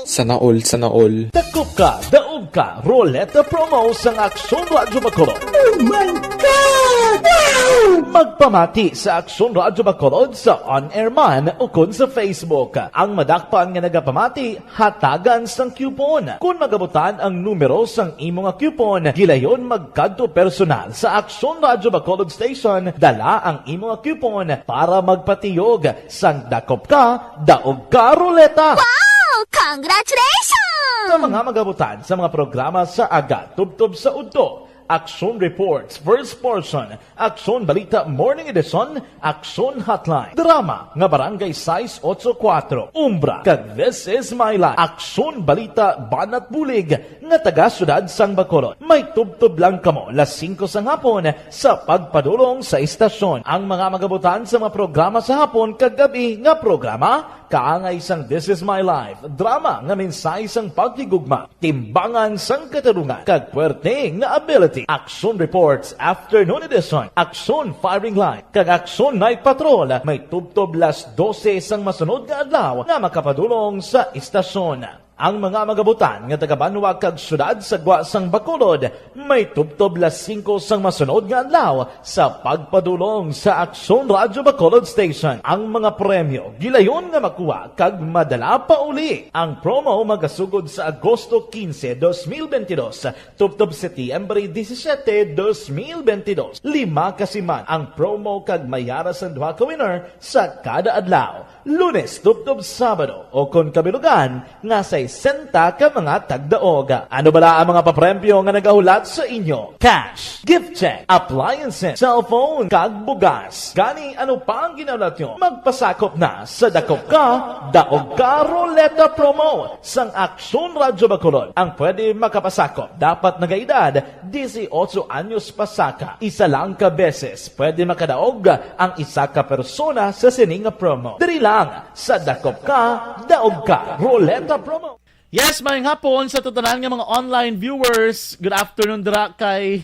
Sana all, sana all. Dakop ka, daog ka, Roleta Promo sang Aksyon Radyo Bacolod. Oh my God! Wow! Magpamati sa Aksyon Radyo Bacolod sa on-air man ukon sa Facebook. Ang madakpan nga nagapamati, hatagan sang coupon. Kon magabutan ang numero sang imo nga coupon, gilayon magkadto personal sa Aksyon Radyo Bacolod Station, dala ang imo nga coupon para magpatiyog sang dakop ka, daog ka, Roleta. Wow! Congratulations! Sa mga magabutan sa mga programa sa aga tubtob sa udto, Aksyon Reports, First Portion, Aksyon Balita Morning Edition, Aksyon Hotline, drama nga Barangay sais ocho kuatro, Umbra, kag This Is My Life, Aksyon Balita Banat Bulig nga taga Siyudad sang Bacolod. May tubtob lang kamo las singko sang hapon sa pagpadulong sa istasyon. Ang mga magabutan sa mga programa sa hapon kag gab-i nga programa, kaangay sang This Is My Life, drama nga mensahe sang paghigugma, timbangan sang katarungan, kag puwerte nga ability. Aksyon Reports Afternoon Edition, Aksyon Firing Line, kag Aksyon Night Patrol may tubtob las dose sang masunod nga adlaw nga makapadulong sa istasyon. Ang mga magabutan nga taga-banwa kag syudad sa gwa sang Bacolod may tubtob las singko sang masunod nga adlaw sa pagpadulong sa Aksyon Radyo Bacolod Station. Ang mga premyo gilayon nga makuha kag madala pa uli. Ang promo magasugod sa Agosto quince, dos mil veintidós, tubtob Setyembre disisiete, dos mil veintidós. Lima ka siman ang promo kag may ara sang duha ka winner sa kada adlaw, Lunes tubtob Sabado, o kon kabilugan nga sesenta ka mga tagdaog. Ano bala ang mga papremyo nga nagahulat sa inyo? Cash, gift check, appliances, cellphone, kag bugas. Gani, ano pa ang ginahulat nyo? Magpasakop na sa Dakop Ka, Daog Ka Roleta Promo sang Aksyon Radyo Bacolod. Ang pwede makapasakop dapat nagaedad dieciocho anyos pasaka. Isa lang ka beses pwede makadaog ang isa ka persona sa sini nga promo. Diri lang sa Dakop Ka, Daog Ka Roleta Promo. Yes, maayong hapon sa tanan nga mga online viewers. Good afternoon dira kay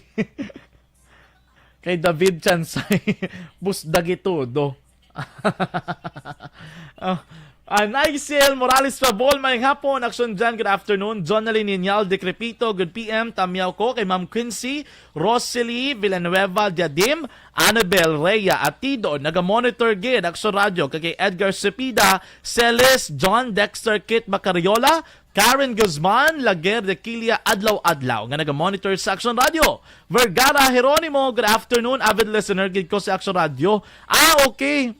kay David Chansay. Busdagi todo. Ah, ah, Nicel Morales Fabol, maayong hapon. Aksyon dyan, good afternoon. Jonalyn Ninyal Decrepito, good P M. Tamyaw ko kay Ma'am Quincy, Rosalie Villanueva Diadim, Annabel Rhea Atido, naga-monitor gid Aksyon Radyo, kay Edgar Cepeda, Celis, John Dexter Kit Macariola, Karen Guzman, Laguer de Quilla, adlaw-adlaw nga naga-monitor sa Aksyon Radyo. Vergara Jeronimo, good afternoon, avid listener gid ko sa Aksyon Radyo. Ah, okay.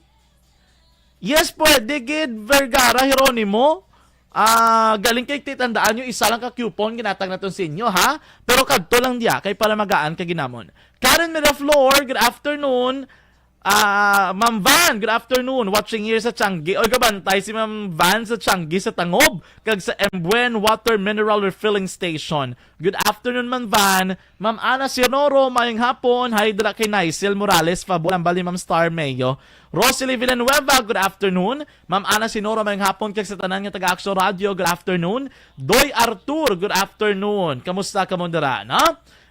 Yes, pwede gid, Vergara Jeronimo. Ah, galing kay titandaan nyo, isa lang ka coupon ginatag naton sa inyo, ha? Pero kadto lang diya, kay para magaan ka ginamon. Karen Miraflor, good afternoon. Ah, Ma'am Van, good afternoon. Watching here sa Changi. Oy, gabantay si Ma'am Van sa Changi sa Tangob, kag sa Embuen Water Mineral Refilling Station. Good afternoon, Ma'am Van. Ma'am Ana Sinoro, maayong hapon. Hi, dira kay Nicel Morales, Fabol, ambal ni Ma'am Star Mayo. Rosalie Villanueva, good afternoon. Ma'am Ana Sinoro, maayong hapon, kag sa tanan nga taga Aksyon Radyo, good afternoon. Doy Artur, good afternoon. Kamusta kamo dira, no?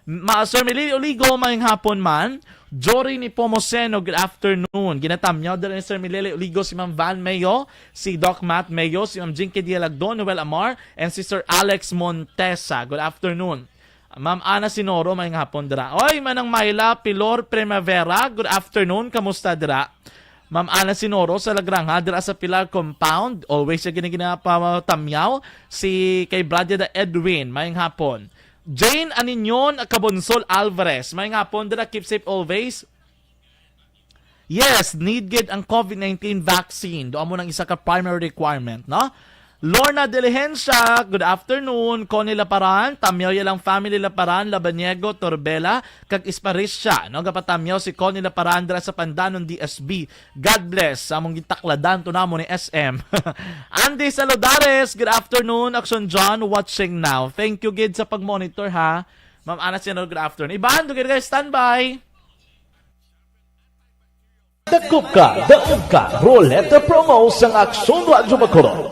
Ma, Sir Milili Oligo, maayong hapon man. Jory Nepomuceno, good afternoon. Ginatamyaw dira ni Sir Milili Oligo si Ma'am Van Mayo, si Doc Matt Mayo, si Ma'am Jinky Dialagdo, Noel Amar, and si Sir Alex Montesa. Good afternoon. Ma'am Ana Sinoro, maayong hapon dira. Oy, Manang Myla Pilor Primavera, good afternoon. Kamusta dira? Ma'am Ana Sinoro sa Lagranja, dira sa Pilar Compound. Always siya gini ginapatamyaw. Si kay Brad Yada Edwin, maayong hapon. Jane Aninion Cabonsol Alvarez, maayong hapon dira, keep safe always. Yes, need gid ang COVID nineteen vaccine. Doon mo nang isa ka primary requirement, no? Lorna Diligencia, good afternoon. Connie Laparan, tamyaw ya lang family Laparan, Labaniego, Torbela, kag Esparisha, no? Gapatamyaw si Connie Laparan dira sa Pandanon D S B. God bless sa among gitakladan to namo ni S M. Andy Saludares, good afternoon. Action John, watching now. Thank you gid sa pag-monitor, ha. Ma'am Ana Sinor, good afternoon. Iban, dugay kayo, standby. Dakop Ka, Daog Ka Roleta Promo sang Aksyon Radyo Bacolod.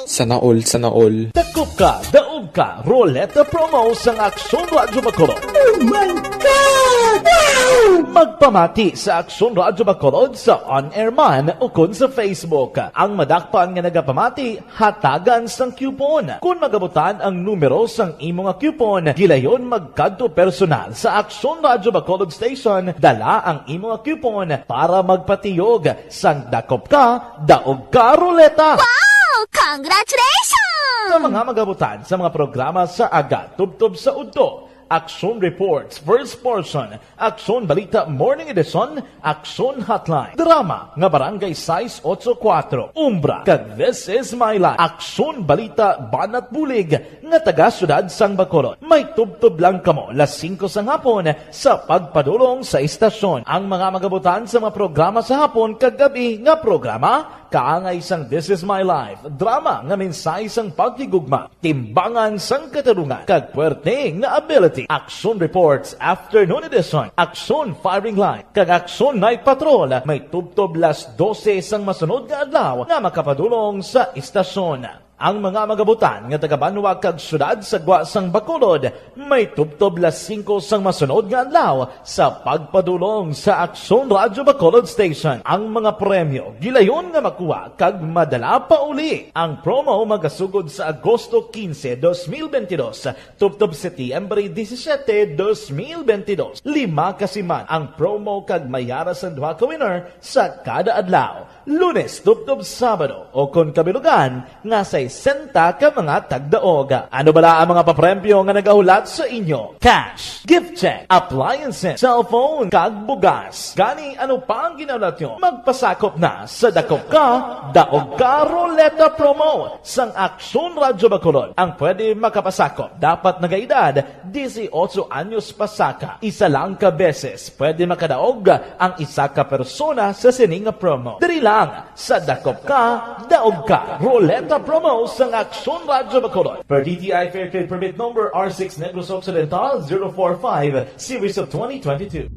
Sana all, sana all. Dakop Ka, Daog Ka Roleta Promo sang Aksyon Radyo Bacolod. Oh my God! Wow! Magpamati sa Aksyon Radyo Bacolod sa on-air man ukon sa Facebook. Ang madakpan nga nagapamati, hatagan sang coupon. Kon magabutan ang numero sang imo nga coupon, gilayon magkadto personal sa Aksyon Radyo Bacolod Station, dala ang imo nga coupon para magpatiyog sang Dakop Ka, Daog Ka Roleta. Wow! Congratulations! Sa mga magabutan sa mga programa sa aga tubtob sa udto, Aksyon Reports, First Portion, Aksyon Balita Morning Edition, Aksyon Hotline, drama nga Barangay sais otso kuwatro, Umbra, kag This Is My Life, Aksyon Balita Banat Bulig nga taga Siyudad sang Bacolod. May tubtob lang kamo las singko sang hapon sa pagpadulong sa istasyon. Ang mga magabutan sa mga programa sa hapon kag gab-i nga programa, kaangay sang This Is My Life, drama nga mensahe sang paghigugma, timbangan sang katarungan, kag puwerte nga ability. Action Reports Afternoon Edition, Action Firing Line, kag Action Night Patrol may tubtob las dose sang masunod nga adlaw nga makapadulong sa istasyon. Ang mga magabutan nga taga-banwa kag syudad sa gwa sang Bacolod may tubtob las singko sang masunod nga adlaw sa pagpadulong sa Aksyon Radyo Bacolod Station. Ang mga premyo gilayon nga makuha kag madala pa uli. Ang promo magasugod sa Agosto quince, dos mil veintidós, tubtob Setyembre disisiete, dos mil veintidós. Lima ka siman ang promo kag may ara sang duha ka winner sa kada adlaw, Lunes tubtob Sabado, o kon kabilugan nga sesenta ka mga tagdaog. Ano bala ang mga papremyo nga nagahulat sa inyo? Cash, gift check, appliances, cellphone, kag bugas. Gani, ano pa ang ginahulat nyo? Magpasakop na sa Dakop Ka, Daog Ka Roleta Promo sang Aksyon Radyo Bacolod. Ang pwede makapasakop dapat nagaedad dieciocho anyos pasaka. Isa lang ka beses pwede makadaog ang isa ka persona sa sini nga promo. Diri lang sa Dakop Ka, Daog Ka Roleta Promo sang Aksyon Radyo Bacolod. Per D T I Fair Trade Permit Number R six Negros Occidental zero four five, Series of twenty twenty-two.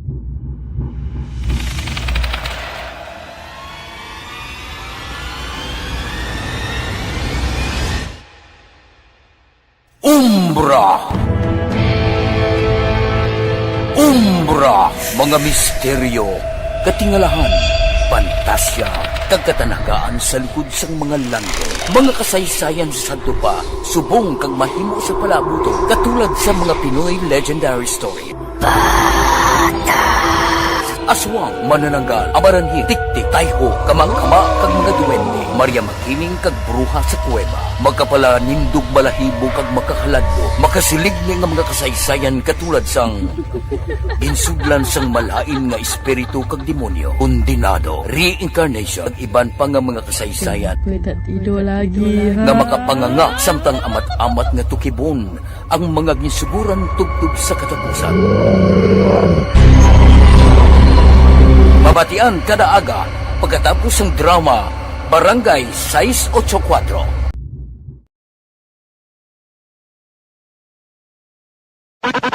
Umbra. Umbra, mga misteryo, katingalahan, pantasya, kag katanagaan sa likod sang mga langit. Mga kasaysayan sa sadto pa, subong kag mahimo sa palaabuton, katulad sa mga Pinoy legendary story. Aswang, manananggal, amaranhil, tiktik, tayho, kamangkama, kag mga duwende, Maria Makiling, kag bruha sa kuweba. Makapalanindog balahibo kag makahaladlok, makasiligni nga mga kasaysayan katulad sang ginsudlan sang malain nga espiritu kag demonyo, kondenado, reincarnation, kag iban pa nga mga kasaysayan May tatido lagi, nga ha? makapanganga samtang amat-amat nga tukibon ang mga ginsuguran tubtob sa katapusan. Mabatian kada aga pagkatapos sang drama Barangay Sais Ocho Kuatro.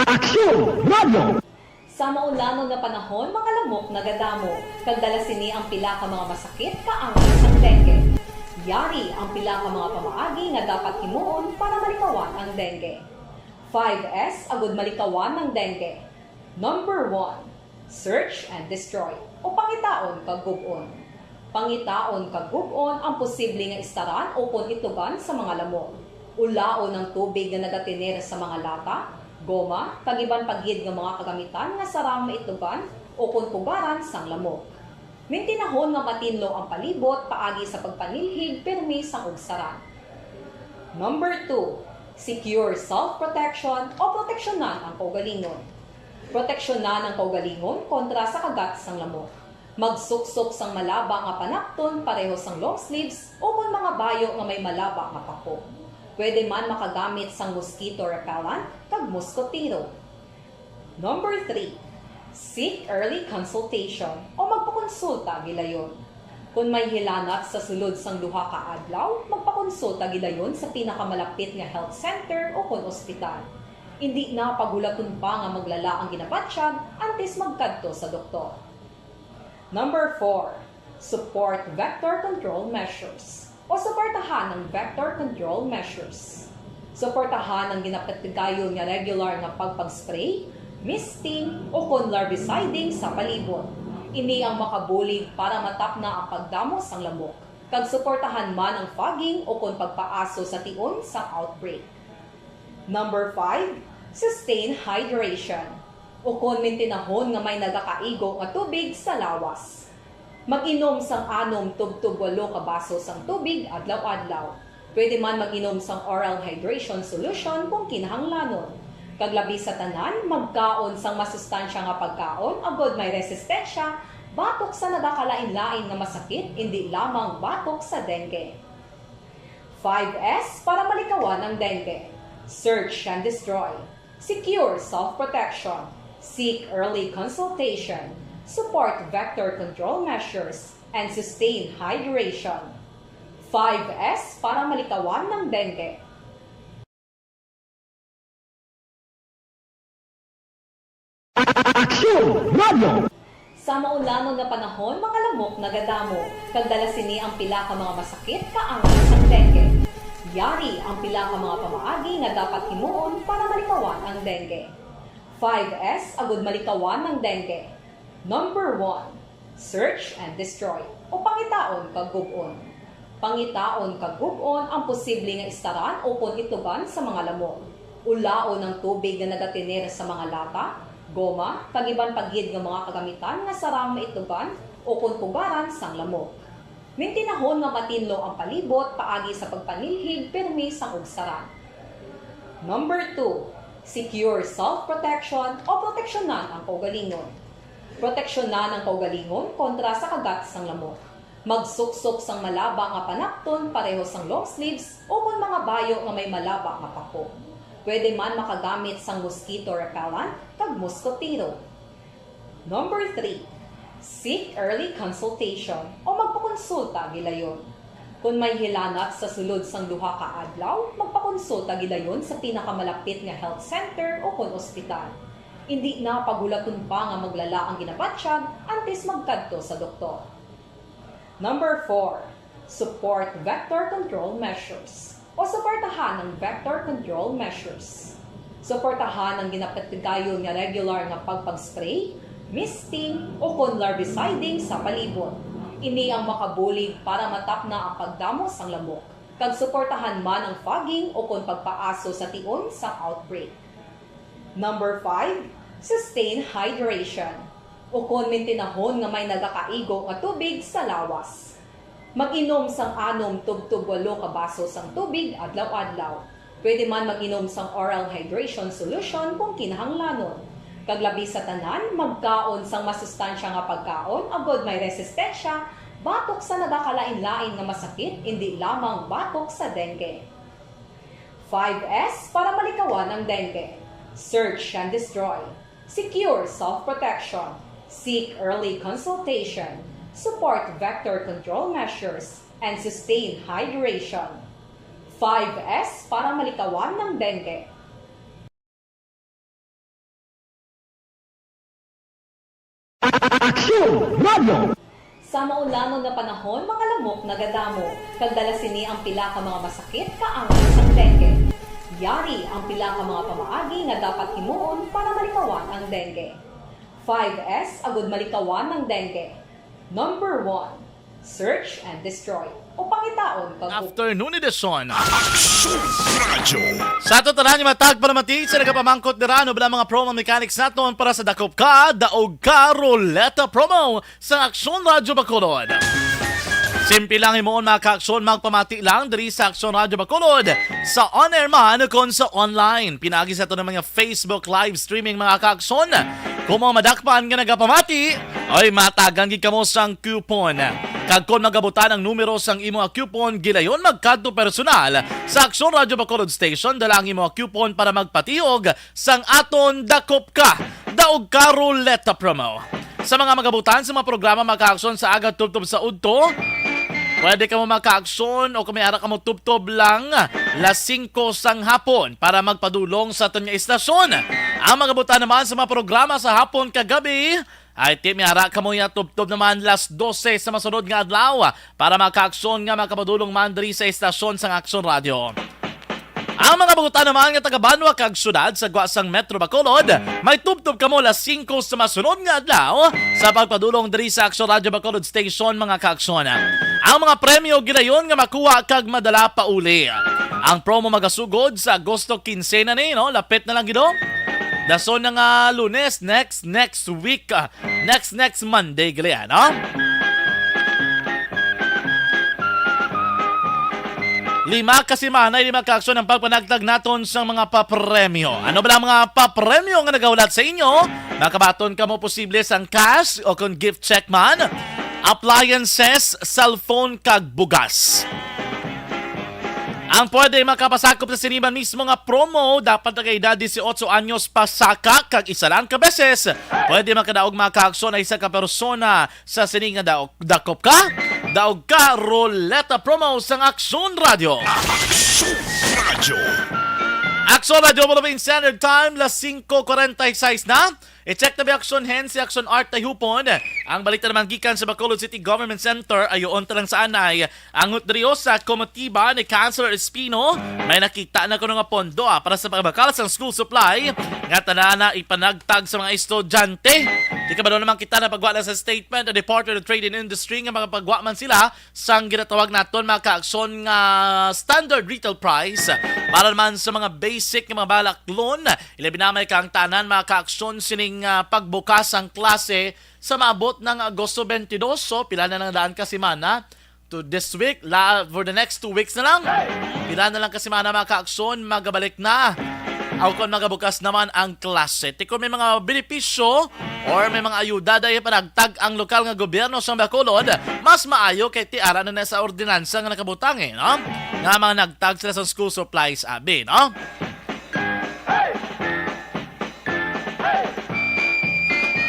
Aksyon Radio! Sa maulanon nga panahon, mga lamok nagadamo, kag dala sini ang pila ka mga masakit kaangay sang dengue. Yari ang pila ka mga pamaagi nga dapat himuon para malikawan ang dengue. Five S agud malikawan ang dengue. Number one, search and destroy, o pangitaon kag gub-on. Pangitaon kag gub-on ang posible nga istaran ukon itugan sa mga lamok. Ulaon ang tubig nga nagatener sa mga lata, goma, kag iban pa gid nga mga kagamitan nga sarang maitugan ukon pugaran sang lamok. Mintinahon nga matinlo ang palibot paagi sa pagpanilhig pirmi sang ugsaran. Number two, secure self-protection o proteksyonan ang kaugalingon. Proteksyonan ang kaugalingon kontra sa kagat sang lamok. Magsuksok sang malaba nga panakton pareho sang long sleeves ukon mga bayo nga may malaba nga pako. Pwede man makagamit sang mosquito repellent kag moskotero. Number three, seek early consultation o magpakonsulta gilayon. Kon may hilanat sa sulod sang duha ka adlaw, magpakonsulta gilayon sa pinakamalapit nga health center ukon ospital. Indi na paghulaton pa nga maglala ang ginabatyag antes magkadto sa doktor. Number four, support vector control measures o suportahan ang vector control measures. Suportahan ang ginapatigayon nga regular nga pagpag-spray, misting, ukon larviciding sa palibot. Ini ang makabulig para matapna ang pagdamo sang lamok, kag suportahan man ang fogging ukon pagpaaso sa tion sang outbreak. Number five, sustain hydration, ukon mintinahon nga may nagakaigo nga tubig sa lawas. Mag-inom sang anom tubtob walo ka baso sang tubig adlaw-adlaw. Pwede man mag-inom sang oral hydration solution kung kinahanglanon. Kag labi sa tanan, magkaon sang masustansya nga pagkaon agod may resistensya batok sa nagakalain-lain nga masakit, indi lamang batok sa dengue. Five S para malikawan ang dengue. Search and destroy. Secure self-protection. Seek early consultation. Support vector control measures. And sustain hydration. Five S para malikawan ang dengue. Aksyon Radio! Sa maulanon nga panahon, mga lamok nagadamo, kag dala sini ang pila ka mga masakit kaangay sang dengue. Yari ang pila ka mga pamaagi nga dapat himuon para malikawan ang dengue. Five S agud malikawan ang dengue. Number one, search and destroy, o pangitaon kag gub-on. Pangitaon kag gub-on ang posible nga istaran ukon itugan sa mga lamok. Ulaon ang tubig nga nagatener sa mga lata, goma, kag iban pa gid nga mga kagamitan nga sarang maitugan ukon pugaran sang lamok. Mintinahon nga matinlo ang palibot paagi sa pagpanilhig pirmi sang ugsaran. Number two, secure self-protection o proteksyonan ang kaugalingon. Proteksyonan ang kaugalingon kontra sa kagat sang lamok. Magsuksok sang malaba nga panapton pareho sang long sleeves ukon mga bayo nga may malaba nga pako. Pwede man makagamit sang mosquito repellent kag moskotero. Number three, seek early consultation o magpakonsulta gilayon. Kon may hilanat sa sulod sang duha ka adlaw, magpakonsulta gilayon sa pinakamalapit nga health center ukon ospital. Indi na paghulaton pa nga maglala ang ginabatyag antes magkadto sa doktor. Number four, support vector control measures o suportahan ang vector control measures. Suportahan ang ginapatigayon nga regular nga pagpag-spray, misting, ukon larviciding sa palibot. Ini ang makabulig para matapna ang pagdamo sang lamok, kag suportahan man ang fogging ukon pagpaaso sa tion sang outbreak. Number five, sustain hydration. Ukon mintinahon nga may nagakaigo nga tubig sa lawas. Mag-inom sang anom tubtob walo ka baso sang tubig adlaw-adlaw. Pwede man mag-inom sang oral hydration solution kung kinahanglanon. Kag labi sa tanan, magkaon sang masustansya nga pagkaon agod may resistensya batok sa nagakalain-lain nga masakit, indi lamang batok sa dengue. Five S para malikawan ang dengue. Search and destroy. Secure self-protection. Seek early consultation. Support vector control measures. And sustain hydration. Five S para malikawan ang dengue. Aksyon Radio! Sa maulanon nga panahon, mga lamok nagadamo, kag dala sini ang pila ka mga masakit kaangay sang dengue. Yari ang pila ka mga pamaagi nga dapat himuon para malikawan ang dengue. Five S agud malikawan ang dengue. Number one, search and destroy, o pangitaon kag Afternoon edition. Aksyon Radio. Sa ato tanan nga matag palamati sa nagapamangkot dira, ano ba ang mga promo mechanics naton para sa Dakop Ka, Daog Ka Ruleta promo sa Aksyon Radio Bacolod? Simple lang himuon, mga ka-aksyon, magpamati lang diri sa Aksyon Radio Bacolod, sa on-air man kon sa online. Pinaagi sa ato ng mga Facebook live streaming, mga ka-aksyon. Kung mo madakpan nga nagapamati, ay matagan gid kamo sang coupon. Kag kon magabutan ang numero sang imo coupon, gilayon magkadto personal sa Aksyon Radio Bacolod Station, dala ang imo coupon para magpatihog sang aton Dakop Ka, Daog Ka Ruleta promo. Sa mga magabutan sa mga programa, mga ka-aksyon, sa aga tubtob sa udto, pwede kamo, mga ka-aksyon, o kung may ara kamo tubtob lang, las singko sang hapon para magpadulong sa aton nga istasyon. Ang magabutan naman sa mga programa sa hapon kag gabi, ay ti may ara kamo ya tubtob naman las dose sa masunod nga adlaw para, mga ka-aksyon, nga makapadulong man diri sa istasyon sang Aksyon Radio. Ang mga buta naman nga taga-banwa kag syudad sa gwa sang Metro Bacolod, may tubtob kamo las singko sa masunod nga adlaw sa pagpadulong diri sa Aksyon Radio Bacolod Station, mga ka-aksyon. Ang mga premyo gilayon nga makuha kag madala pauli. Ang promo magasugod sa Agosto kinse na ni, no? Lapit na lang gid, oh. Dason na nga Lunes, next, next week, ah, next, next Monday gali, no? Lima ka semana, lima ka aksyon ang pagpanagtag naton sa mga papremyo. Ano ba ang mga papremyo nga nagahulat sa inyo? Makabaton kamo posible sang cash o kung gift check man, appliances, cellphone, kag bugas. Ang pwede makapasakop sa sini man mismo nga promo, dapat nag-edad disiotso anyos pasaka kag isa lang ka beses pwede makadaog, mga ka-aksyon, ang isa ka persona sa sini nga daog, Dakop Ka, Daog Ka Ruleta promo sang Aksyon Radio. Aksyon Radio. Aksyon Radio, Philippine Standard Time, las singko kwarenta y seis na. I-check na ba, Action Hen, si Action Art Tayhupon? Ang balita naman gikan sa Bacolod City Government Center, ayoon ta lang sa anay. Ang hutdriyo sa komitiba ni Councilor Espino, may nakita na kuno nga pondo, ah, para sa pagbakal sang school supply nga tanan na ipanagtag sa mga estudyante. Di kabalo naman kita na pagwa na sa statement ang Department of Trade and Industry nga makapagwa man sila sang ginatawag naton, mga kaaksyon, nga standard retail price para naman sa mga basic nga mga balaklon. Ilabi na may kaangtanan, mga kaaksyon, sining, ah, pagbukas ang klase sa maabot ng Agosto twenty-two. So, pila na lang daan ka semana to this week, la, for the next two weeks na lang. Pila na lang ka semana, mga kaaksyon, magabalik na. Aw kon magabukas naman ang klase. Ti kon may mga benepisyo or may mga ayuda dahil panagtag ang lokal nga gobyerno sa Bacolod, mas maayo kay ti ara na na sa ordinansa nga nakabutang, eh, no? Nga mga nagtag sila sa school supplies, abi, no?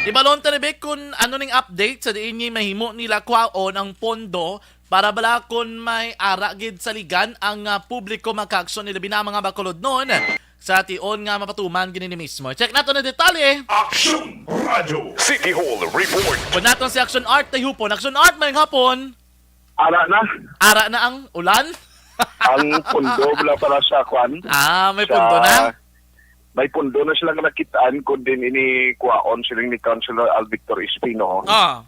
Ibalon ta ni Vic kung ano ning update sa diin nga mahimo nila kwaon ang pondo para bala kon may ara gid saligan ang, ah, publiko, mga kaaksyon, ilabi na mga Bacolodnon sa tion nga mapatuman gini ni mismo. Check nato na detalye. Action Radio. City Hall Report. Kun naton si Action Art Tayhupon. Action Art, may hapon. Ara na. Ara na ang ulan? Ang pundo wala para sa kwan. Ah, may Sa pundo na? May pundo na sila nga nakitaan, kun din ini kwaon siling ni Councilor Al Victor Espino Ah,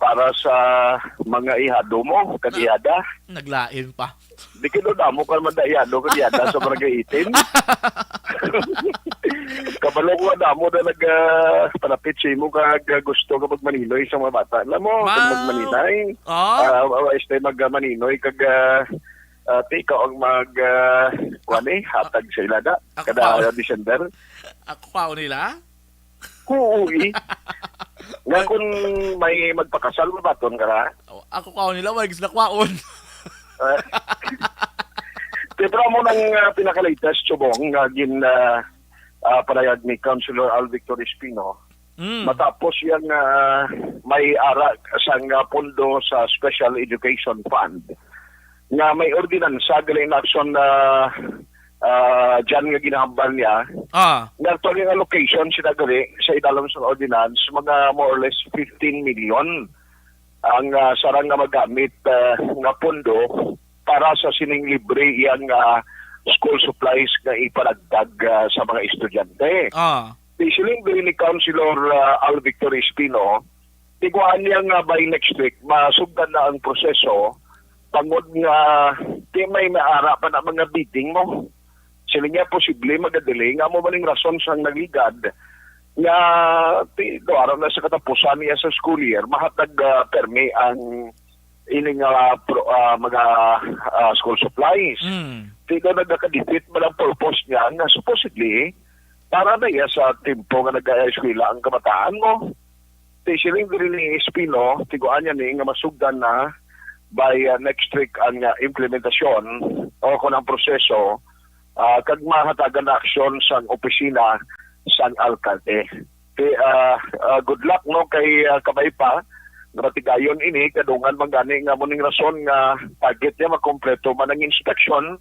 para sa mga ihado mo, kag Na- ihada. Naglain pa. Di kay do damo ka man da ihado, kag ihada sa Barangay eighteen. Kabalo ko nga damo na nag, ah, palapit sa imo, kag, ah, gusto ka magmaninoy sa mga bata. Alam mo, kag Ma- magmaninay, Ah? ah, ah, este, magmaninoy, kag, ah, ah, ti ikaw ang mag, ah, kuwan eh, hatag sa ilada. Ako Kada pa. December. Ako pa nila? Oo, eh. Nga kung may magpakasal, mabaton ka na. Ako kaon nila, wag sila kwaon. Ah. Di, pero mo nang, ah, pinaka-latest, Chubong, nga gin, ah, ah, panayag ni Councilor Al Victor Espino. Mm. Matapos yang, ah, may ara sang, ah, pondo sa Special Education Fund nga may ordinansa gali in action na, ah, dyan nga ginahambal niya. Ah. Nga actually nga location sila gali sa idalom sa ordinance, mga more or less fifteen million ang, ah, sarang nga magamit, ah, nga pondo para sa sining libre iyang, ah, school supplies nga ipanagtag, ah, sa mga estudyante. Ah. Di siling diri ni Councilor, ah, Al Victor Espino, tiguan niya nga by next week, masugdan na ang proseso, tungod nga di may maara pa na mga bidding mo. Siling niya posible magadelay nga mo maning rason sang nagligad nga ti, do aron na sa katapusan niya sa school year, mahatag, ah, permi ang ini nga pro, ah, mga, ah, school supplies. Mm. Ti do nagakadefeat man ang purpose niya nga supposedly para na iya sa tempo nga nag-eskwela ang kabataan mo. Ti siling diri ni Espino, tiguan niya ni nga masugdan na by, ah, next week ang, ah, implementasyon o kung ang proseso, ah, kag mahatagan na aksyon sang opisina sang alkalde. Ti, ah, ah, good luck, no, kay, ah, kabay pa nga matigayon ini, kadungan man gani nga mo ning rason nga target niya makompleto man ang inspection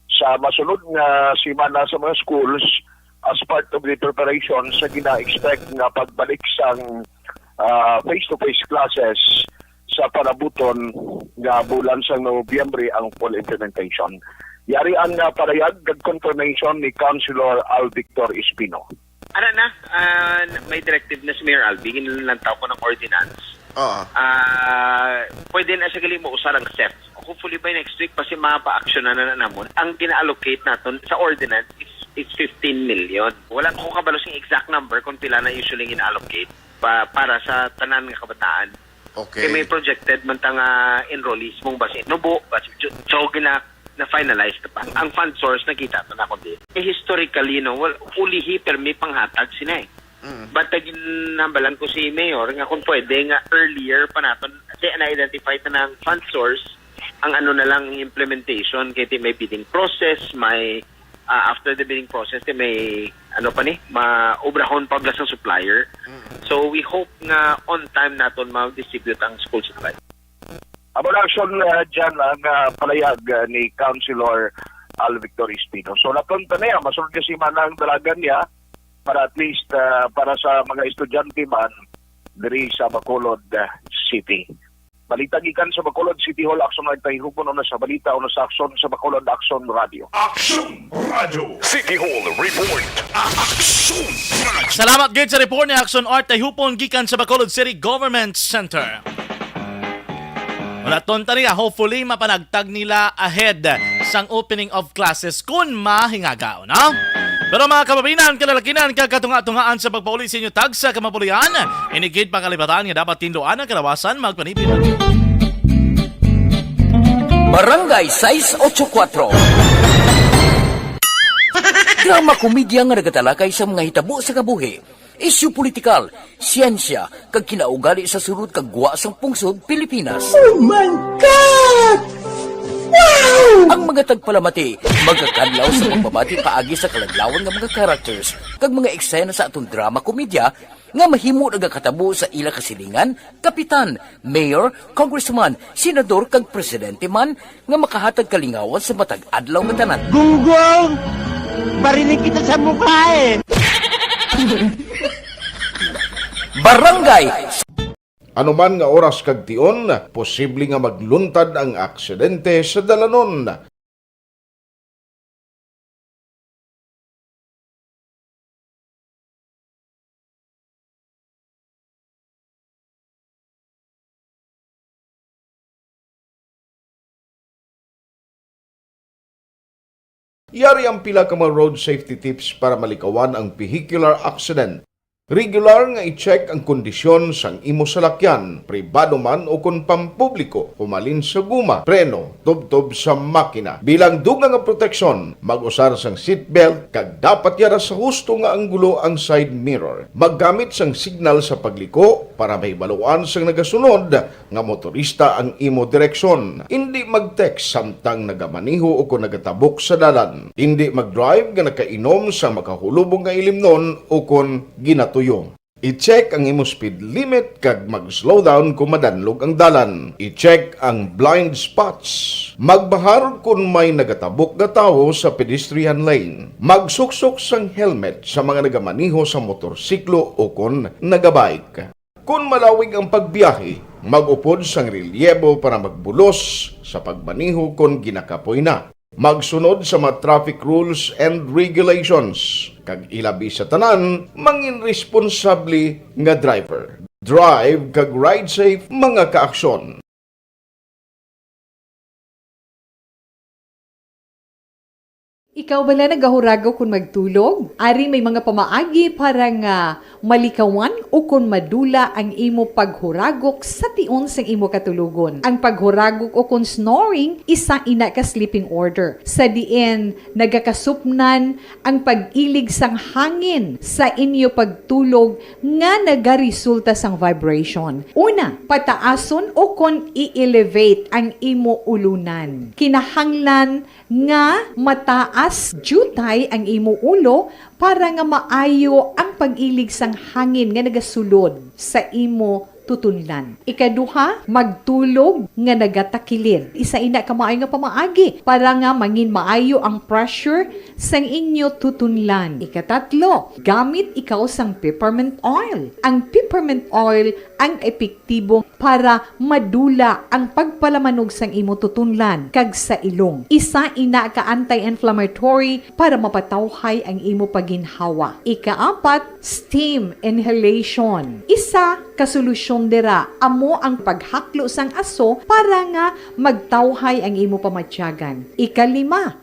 sa masunod nga semana sa mga schools as part of the preparation sa gina-expect nga pagbalik sang, ah, face-to-face classes sa panabuton nga bulan sang Nobyembre ang full implementation. Yari ang, ah, parayag kag confirmation ni Councilor Al Victor Espino. Ara na, ah, may directive na si Mayor Albi, ginlantaw ko ng ordinance. Oo. Ah, pwede na siya gali mo usar ang SEF. Hopefully by next week, basi mapa-action na na namon. Ang gina-allocate naton sa ordinance is, is fifteen million. Wala ko kabalo sing exact number kung pila na usually gina-allocate pa, para sa tanan nga kabataan. Okay. Kay may projected man ta nga enrollees mong basi nubo, basi Ju-, so gina, na-finalize na pa. Ang fund source nakita to na kundi. Eh, historically, no, wal-, ulihi permi panghatag sina eh. Mm. But, uh, ginhambalan ko si Mayor nga kung pwede nga earlier pa naton, kasi na-identify na ng fund source, ang ano na lang ang implementation, kay ti may bidding process, may, ah, after the bidding process, ti may, ano pa ni, ma-, obrahon pa bala sang supplier. Mm. So, we hope nga on time naton ma-distribute ang school supply. Amo na, Action, uh, dyan ang, uh, palayag, uh, ni Councilor Al Victor Espino. So, natunta na yan. Masunod nga semana ang dalagan niya. para at least, ah, para sa mga estudyante man diri sa Bacolod, ah, City. Balita gikan sa Bacolod City Hall, Aksyon Art Tahihupon, una sa balita, una sa aksyon sa Bacolod Aksyon Radio. Aksyon Radio. City Hall Report. Aksyon Radio. Salamat gid sa report ni Aksyon Art Tahihupon gikan sa Bacolod City Government Center. Wala ton tani, ah, hopefully mapanagtag nila ahead sang opening of classes kun mahingaga, no? Pero mga kababayan, kalalakinan, kag katunga-tungaan sa pagpauli sa inyo tagsa ka mapulian, ini gid pangalipatan nga dapat tinduan ang kalawasan magpanipid. Barangay sais ocho kuatro. Drama komedya nga nagatalakay sa mga hitabo sa kabuhi, isyu politikal, siyensya, kag kinaugali sa sulod kag gwa sang pungsod Pilipinas. Oh my God! Wow! Ang mga tagpalamati magakadlaw sa pagbabati paagi sa kaladlawan nga mga characters kag mga eksena sa aton drama komedya nga mahimo nagakatabo sa ila kasilingan, kapitan, mayor, congressman, senador, kag presidente man nga makahatag kalingawan sa matag adlaw nga tanan. Gunggong! Barinig kita sa mukha eh! Barangay. Anuman nga oras kag tion, posible nga magluntad ang aksidente sa dalanon. Yari ang pila ka mga road safety tips para malikawan ang vehicular accident. Regular nga i-check ang kondisyon sang imo salakyan, pribado man o kon pampubliko, humalin sa guma, preno, tubtob sa makina. Bilang dugang nga proteksyon, mag-usar sang seatbelt kag dapat yara sa husto nga anggulo ang side mirror. Maggamit sang signal sa pagliko para mahibaluan sang nagasunod nga motorista ang imo direksyon. Indi mag-text samtang nagamaneho o kon nagatabok sa dalan. Indi mag-drive nga nakainom sa makahulubong nga ilimnon o kon ginatuyo. I-check ang imo speed limit kag mag-slow down kon madanlog ang dalan. I-check ang blind spots. Magbahar kon may nagatabok nga tawo sa pedestrian lane. Magsuksok sang helmet sa mga nagamaneho sa motorsiklo o kon nagabike. Kon malawig ang pagbiyahe, mag-upod sang relyebo para magbulos sa pagmaneho kon ginakapoy na. Magsunod sa mga traffic rules and regulations, kag ilabi sa tanan, mangin responsable nga driver. Drive kag ride safe, mga kaaksyon. Ikaw bala nagahuragok kon magtulog? Ari may mga pamaagi para nga malikawan o kon madula ang imo paghuragok sa tion sang imo katulogon. Ang paghuragok o kon snoring, isa ina ka sleeping order, sa diin nagakasupnan ang pag-ilig sang hangin sa inyo pagtulog nga nagaresulta sang vibration. Una, pataason o kon i-elevate ang imo ulunan. Kinahanglan nga mataas diutay ang imo ulo para nga maayo ang pag-ilig sang hangin nga nagasulod sa imo tutunlan. Ikaduha, magtulog nga nagatakilid. Isa ina ka maayo nga pamaagi para nga mangin maayo ang pressure sang inyo tutunlan. Ikatatlo, gamit ikaw sang peppermint oil. Ang peppermint oil ang epektibo para madula ang pagpalamanog sang imo tutunlan kag sa ilong. Isa ina ka anti-inflammatory para mapatawhay ang imo pagginhawa. Ikaapat, steam inhalation. Isa ka solusyon dira amo ang paghaklo sang aso para nga magtawhay ang imo pamatyagan. Ikalima,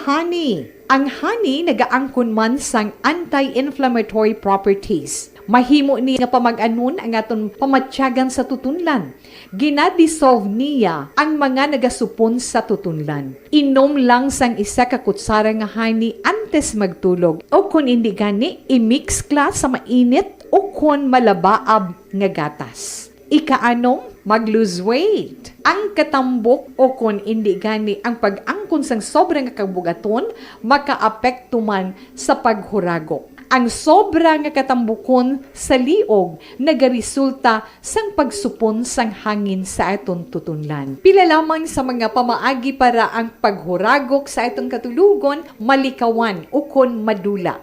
honey. Ang honey nagaangkon man sang anti-inflammatory properties. Mahimo ni nga pamag-anon ang aton pamatyagan sa tutunlan. Gina-dissolve niya ang mga nagasupon sa tutunlan. Inom lang sang isa ka kutsara nga honey antes magtulog, o kon indi gani, i-mix kla sa mainit o kon malabaab nga gatas. Ikaanom, mag-lose weight. Ang katambok o kon indi gani ang pag-angkon sang sobra nga kabugaton makaapekto man sa paghuragok. Ang sobra nga katambukon sa liog nagaresulta sang pagsupon sang hangin sa aton tutunlan. Pila lamang sa mga pamaagi para ang paghuragok sa aton katulogon malikawan ukon madula.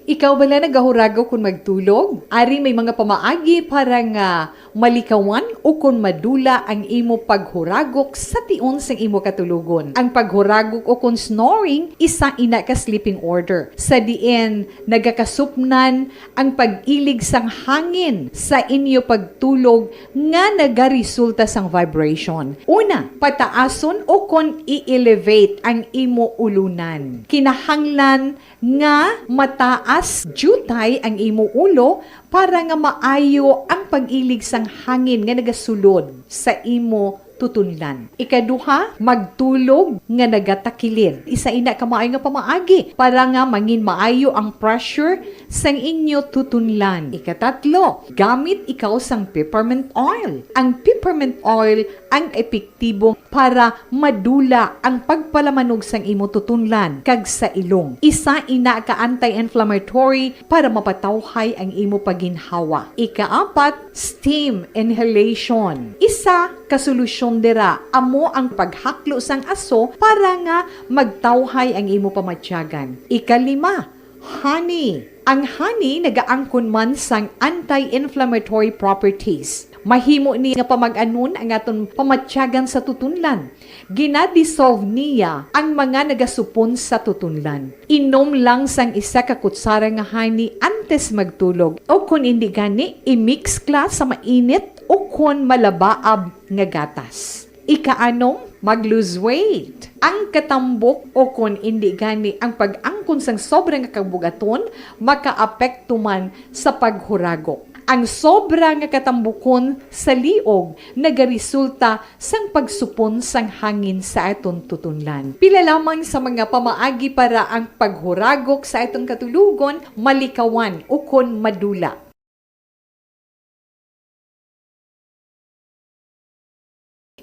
Ikaw bala nagahuragok kon magtulog? Ari may mga pamaagi para nga malikawan o kon madula ang imo paghuragok sa tion sang imo katulogon. Ang paghuragok o kon snoring, isa ina ka sleeping order, sa diin nagakasupnan ang pag-ilig sang hangin sa inyo pagtulog nga nagaresulta sang vibration. Una, pataason o kon i-elevate ang imo ulunan. Kinahanglan nga mataas diutay ang imo ulo para nga maayo ang pag-ilig sang hangin nga nagasulod sa imo tutunlan. Ikaduha, magtulog nga nagatakilid. Isa ina ka maayo nga pamaagi para nga mangin maayo ang pressure sang inyo tutunlan. Ikatatlo, gamit ikaw sang peppermint oil. Ang peppermint oil ang epektibo para madula ang pagpalamanog sang imo tutunlan kag sa ilong. Isa ina ka anti-inflammatory para mapatawhay ang imo pagginhawa. Ikaapat, steam inhalation. Isa ka solusyon dira amo ang paghaklo sang aso para nga magtawhay ang imo pamatyagan. Ikalima, honey. Ang honey nagaangkon man sang anti-inflammatory properties. Mahimo ni nga pamag-anon ang aton pamatyagan sa tutunlan. Gina-dissolve niya ang mga nagasupon sa tutunlan. Inom lang sang isa ka kutsara nga honey antes magtulog, o kon indi gani, i-mix kla sa mainit o kon malabaab nga gatas. Ikaanom, mag-lose weight. Ang katambok o kon indi gani ang pag-angkon sang sobra nga kabug-aton makaapekto man sa paghuragok. Ang sobra nga katambukon sa liog nagaresulta sang pagsupon sang hangin sa aton tutunlan. Pila lamang sa mga pamaagi para ang paghuragok sa aton katulogon malikawan ukon madula.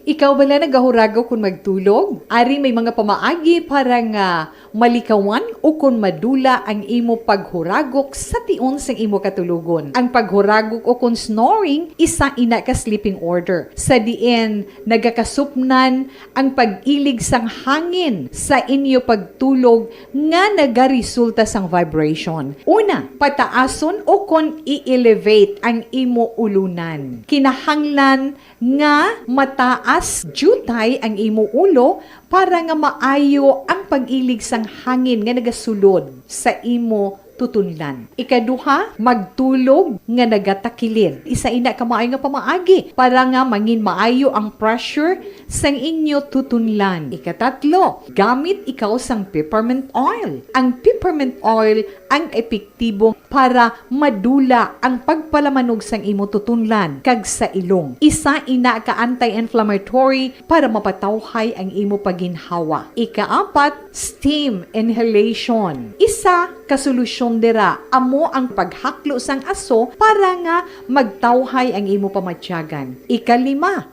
Ikaw bala nagahuragok kon magtulog? Ari may mga pamaagi para nga malikawan ukon madula ang imo paghuragok sa tion sang imo katulogon. Ang paghuragok ukon snoring, isa ina ka sleeping order, sa diin nagakasupnan ang pag-ilig sang hangin sa inyo pagtulog nga nagaresulta sang vibration. Una, pataason ukon i-elevate ang imo ulunan. Kinahanglan nga mataas diutay ang imo ulo para nga maayo ang pag-ilig sang hangin nga nagasulod sa imo tutunlan. Ikaduha, magtulog nga nagatakilid. Isa ina ka maayo nga pamaagi para nga mangin maayo ang pressure sang inyo tutunlan. Ikatatlo, gamit ikaw sang peppermint oil. Ang peppermint oil ang epektibo para madula ang pagpalamanog sang imo tutunlan kag sa ilong. Isa ina ka anti-inflammatory para mapatawhay ang imo pagginhawa. Ikaapat, steam inhalation. Isa ka solusyon dira amo ang paghaklo sang aso para nga magtawhay ang imo pamatyagan. Ikalima,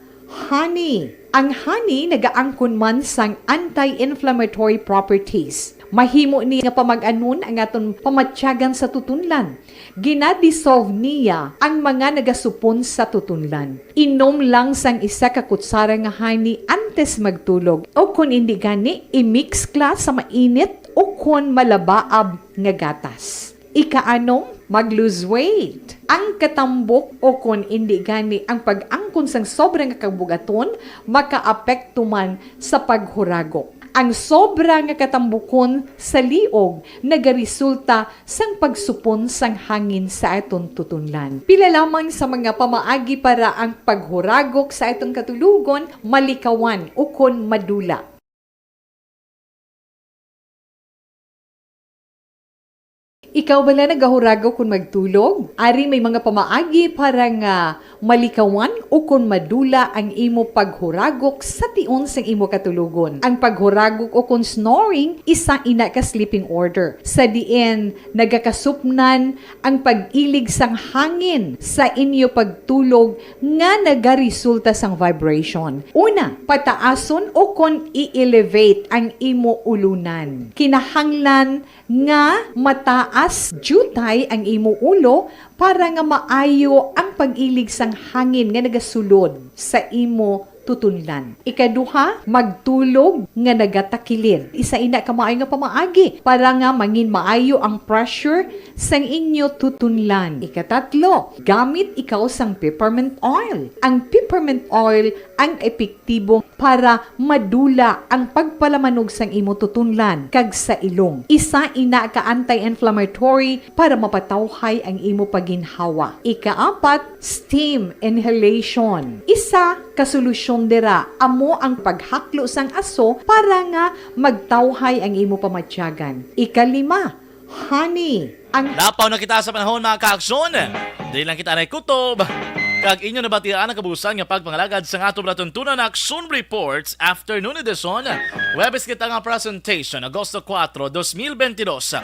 honey. Ang honey nagaangkon man sang anti-inflammatory properties. Mahimo ni nga pamag-anon ang aton pamatyagan sa tutunlan. Gina-dissolve niya ang mga nagasupon sa tutunlan. Inom lang sang isa ka kutsara nga honey antes magtulog, o kon indi gani, i-mix kla sa mainit o kon malabaab nga gatas. Ikaanom, mag-lose weight. Ang katambok o kon indi gani ang pag-angkon sang sobra nga kabugaton makaapekto man sa paghuragok. Ang sobra nga katambukon sa liog nagaresulta sang pagsupon sang hangin sa aton tutunlan. Pila lamang sa mga pamaagi para ang paghuragok sa aton katulogon malikawan ukon madula. Ikaw bala nagahuragok kon magtulog? Ari may mga pamaagi para nga malikawan ukon madula ang imo paghuragok sa tion sang imo katulogon. Ang paghuragok ukon snoring, isa ina ka sleeping order, sa diin nagakasupnan ang pag-ilig sang hangin sa inyo pagtulog nga nagaresulta sang vibration. Una, pataason ukon i-elevate ang imo ulunan. Kinahanglan nga mataas diutay ang imo ulo para nga maayo ang pag-ilig sang hangin nga nagasulod sa imo tutunlan. Ikaduha, magtulog nga nagatakilid. Isa ina ka maayo nga pamaagi para nga mangin maayo ang pressure sang inyo tutunlan. Ikatatlo, gamit ikaw sang peppermint oil. Ang peppermint oil ang epektibo para madula ang pagpalamanog sang imo tutunlan kag sa ilong. Isa ina ka anti-inflammatory para mapatawhay ang imo paginhawa. Ikaapat, steam inhalation. Isa ka solusyon dira amo ang paghaklo sang aso para nga magtawhay ang imo pamatyagan. Ikalima, honey. Ang Lapaw na kita sa panahon, mga kaaksyon. Dili lang kita nay kutob. Kag inyo nabatian ang kabuusan nga pagpangalagad sa aton palatuntunan na Aksyon Reports Afternoon Edition. Webes kita nga presentation, Agosto kuwatro, dos mil bentidós.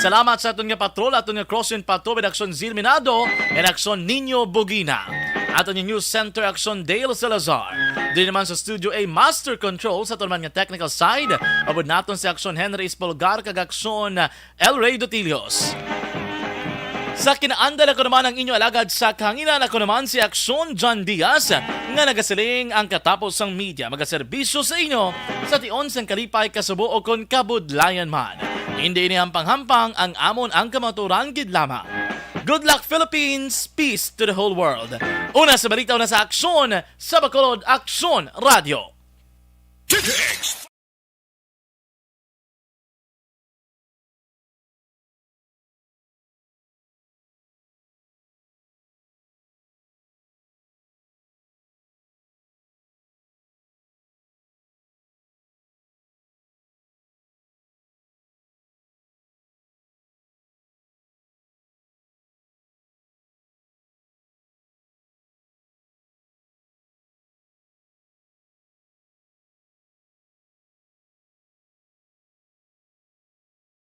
Salamat sa aton nga patrol, aton nga crosswind patrol, Aksyon Zil Minado, and Aksyon Nino Bugina. Aton nga news center, Aksyon Dale Salazar. Diri naman sa Studio A, Master Control, sa aton man nga technical side, abod naton si Aksyon Henry Espolgar kag Aksyon El Rey Dotilios. Sa kinaandal, ako naman ang inyo alagad sa kahanginan, ako naman si Aksyon John Diaz, nga nagasiling ang katapos sang media magaserbisyo sa inyo sa tion sang kalipay, kasubo, o kon kabudlayan man. Hindi ini hampang-hampang, ang amon ang kamaturan gid lamang. Good luck, Philippines! Peace to the whole world! Una sa balita, una sa aksyon, sa Bacolod, Aksyon Radio.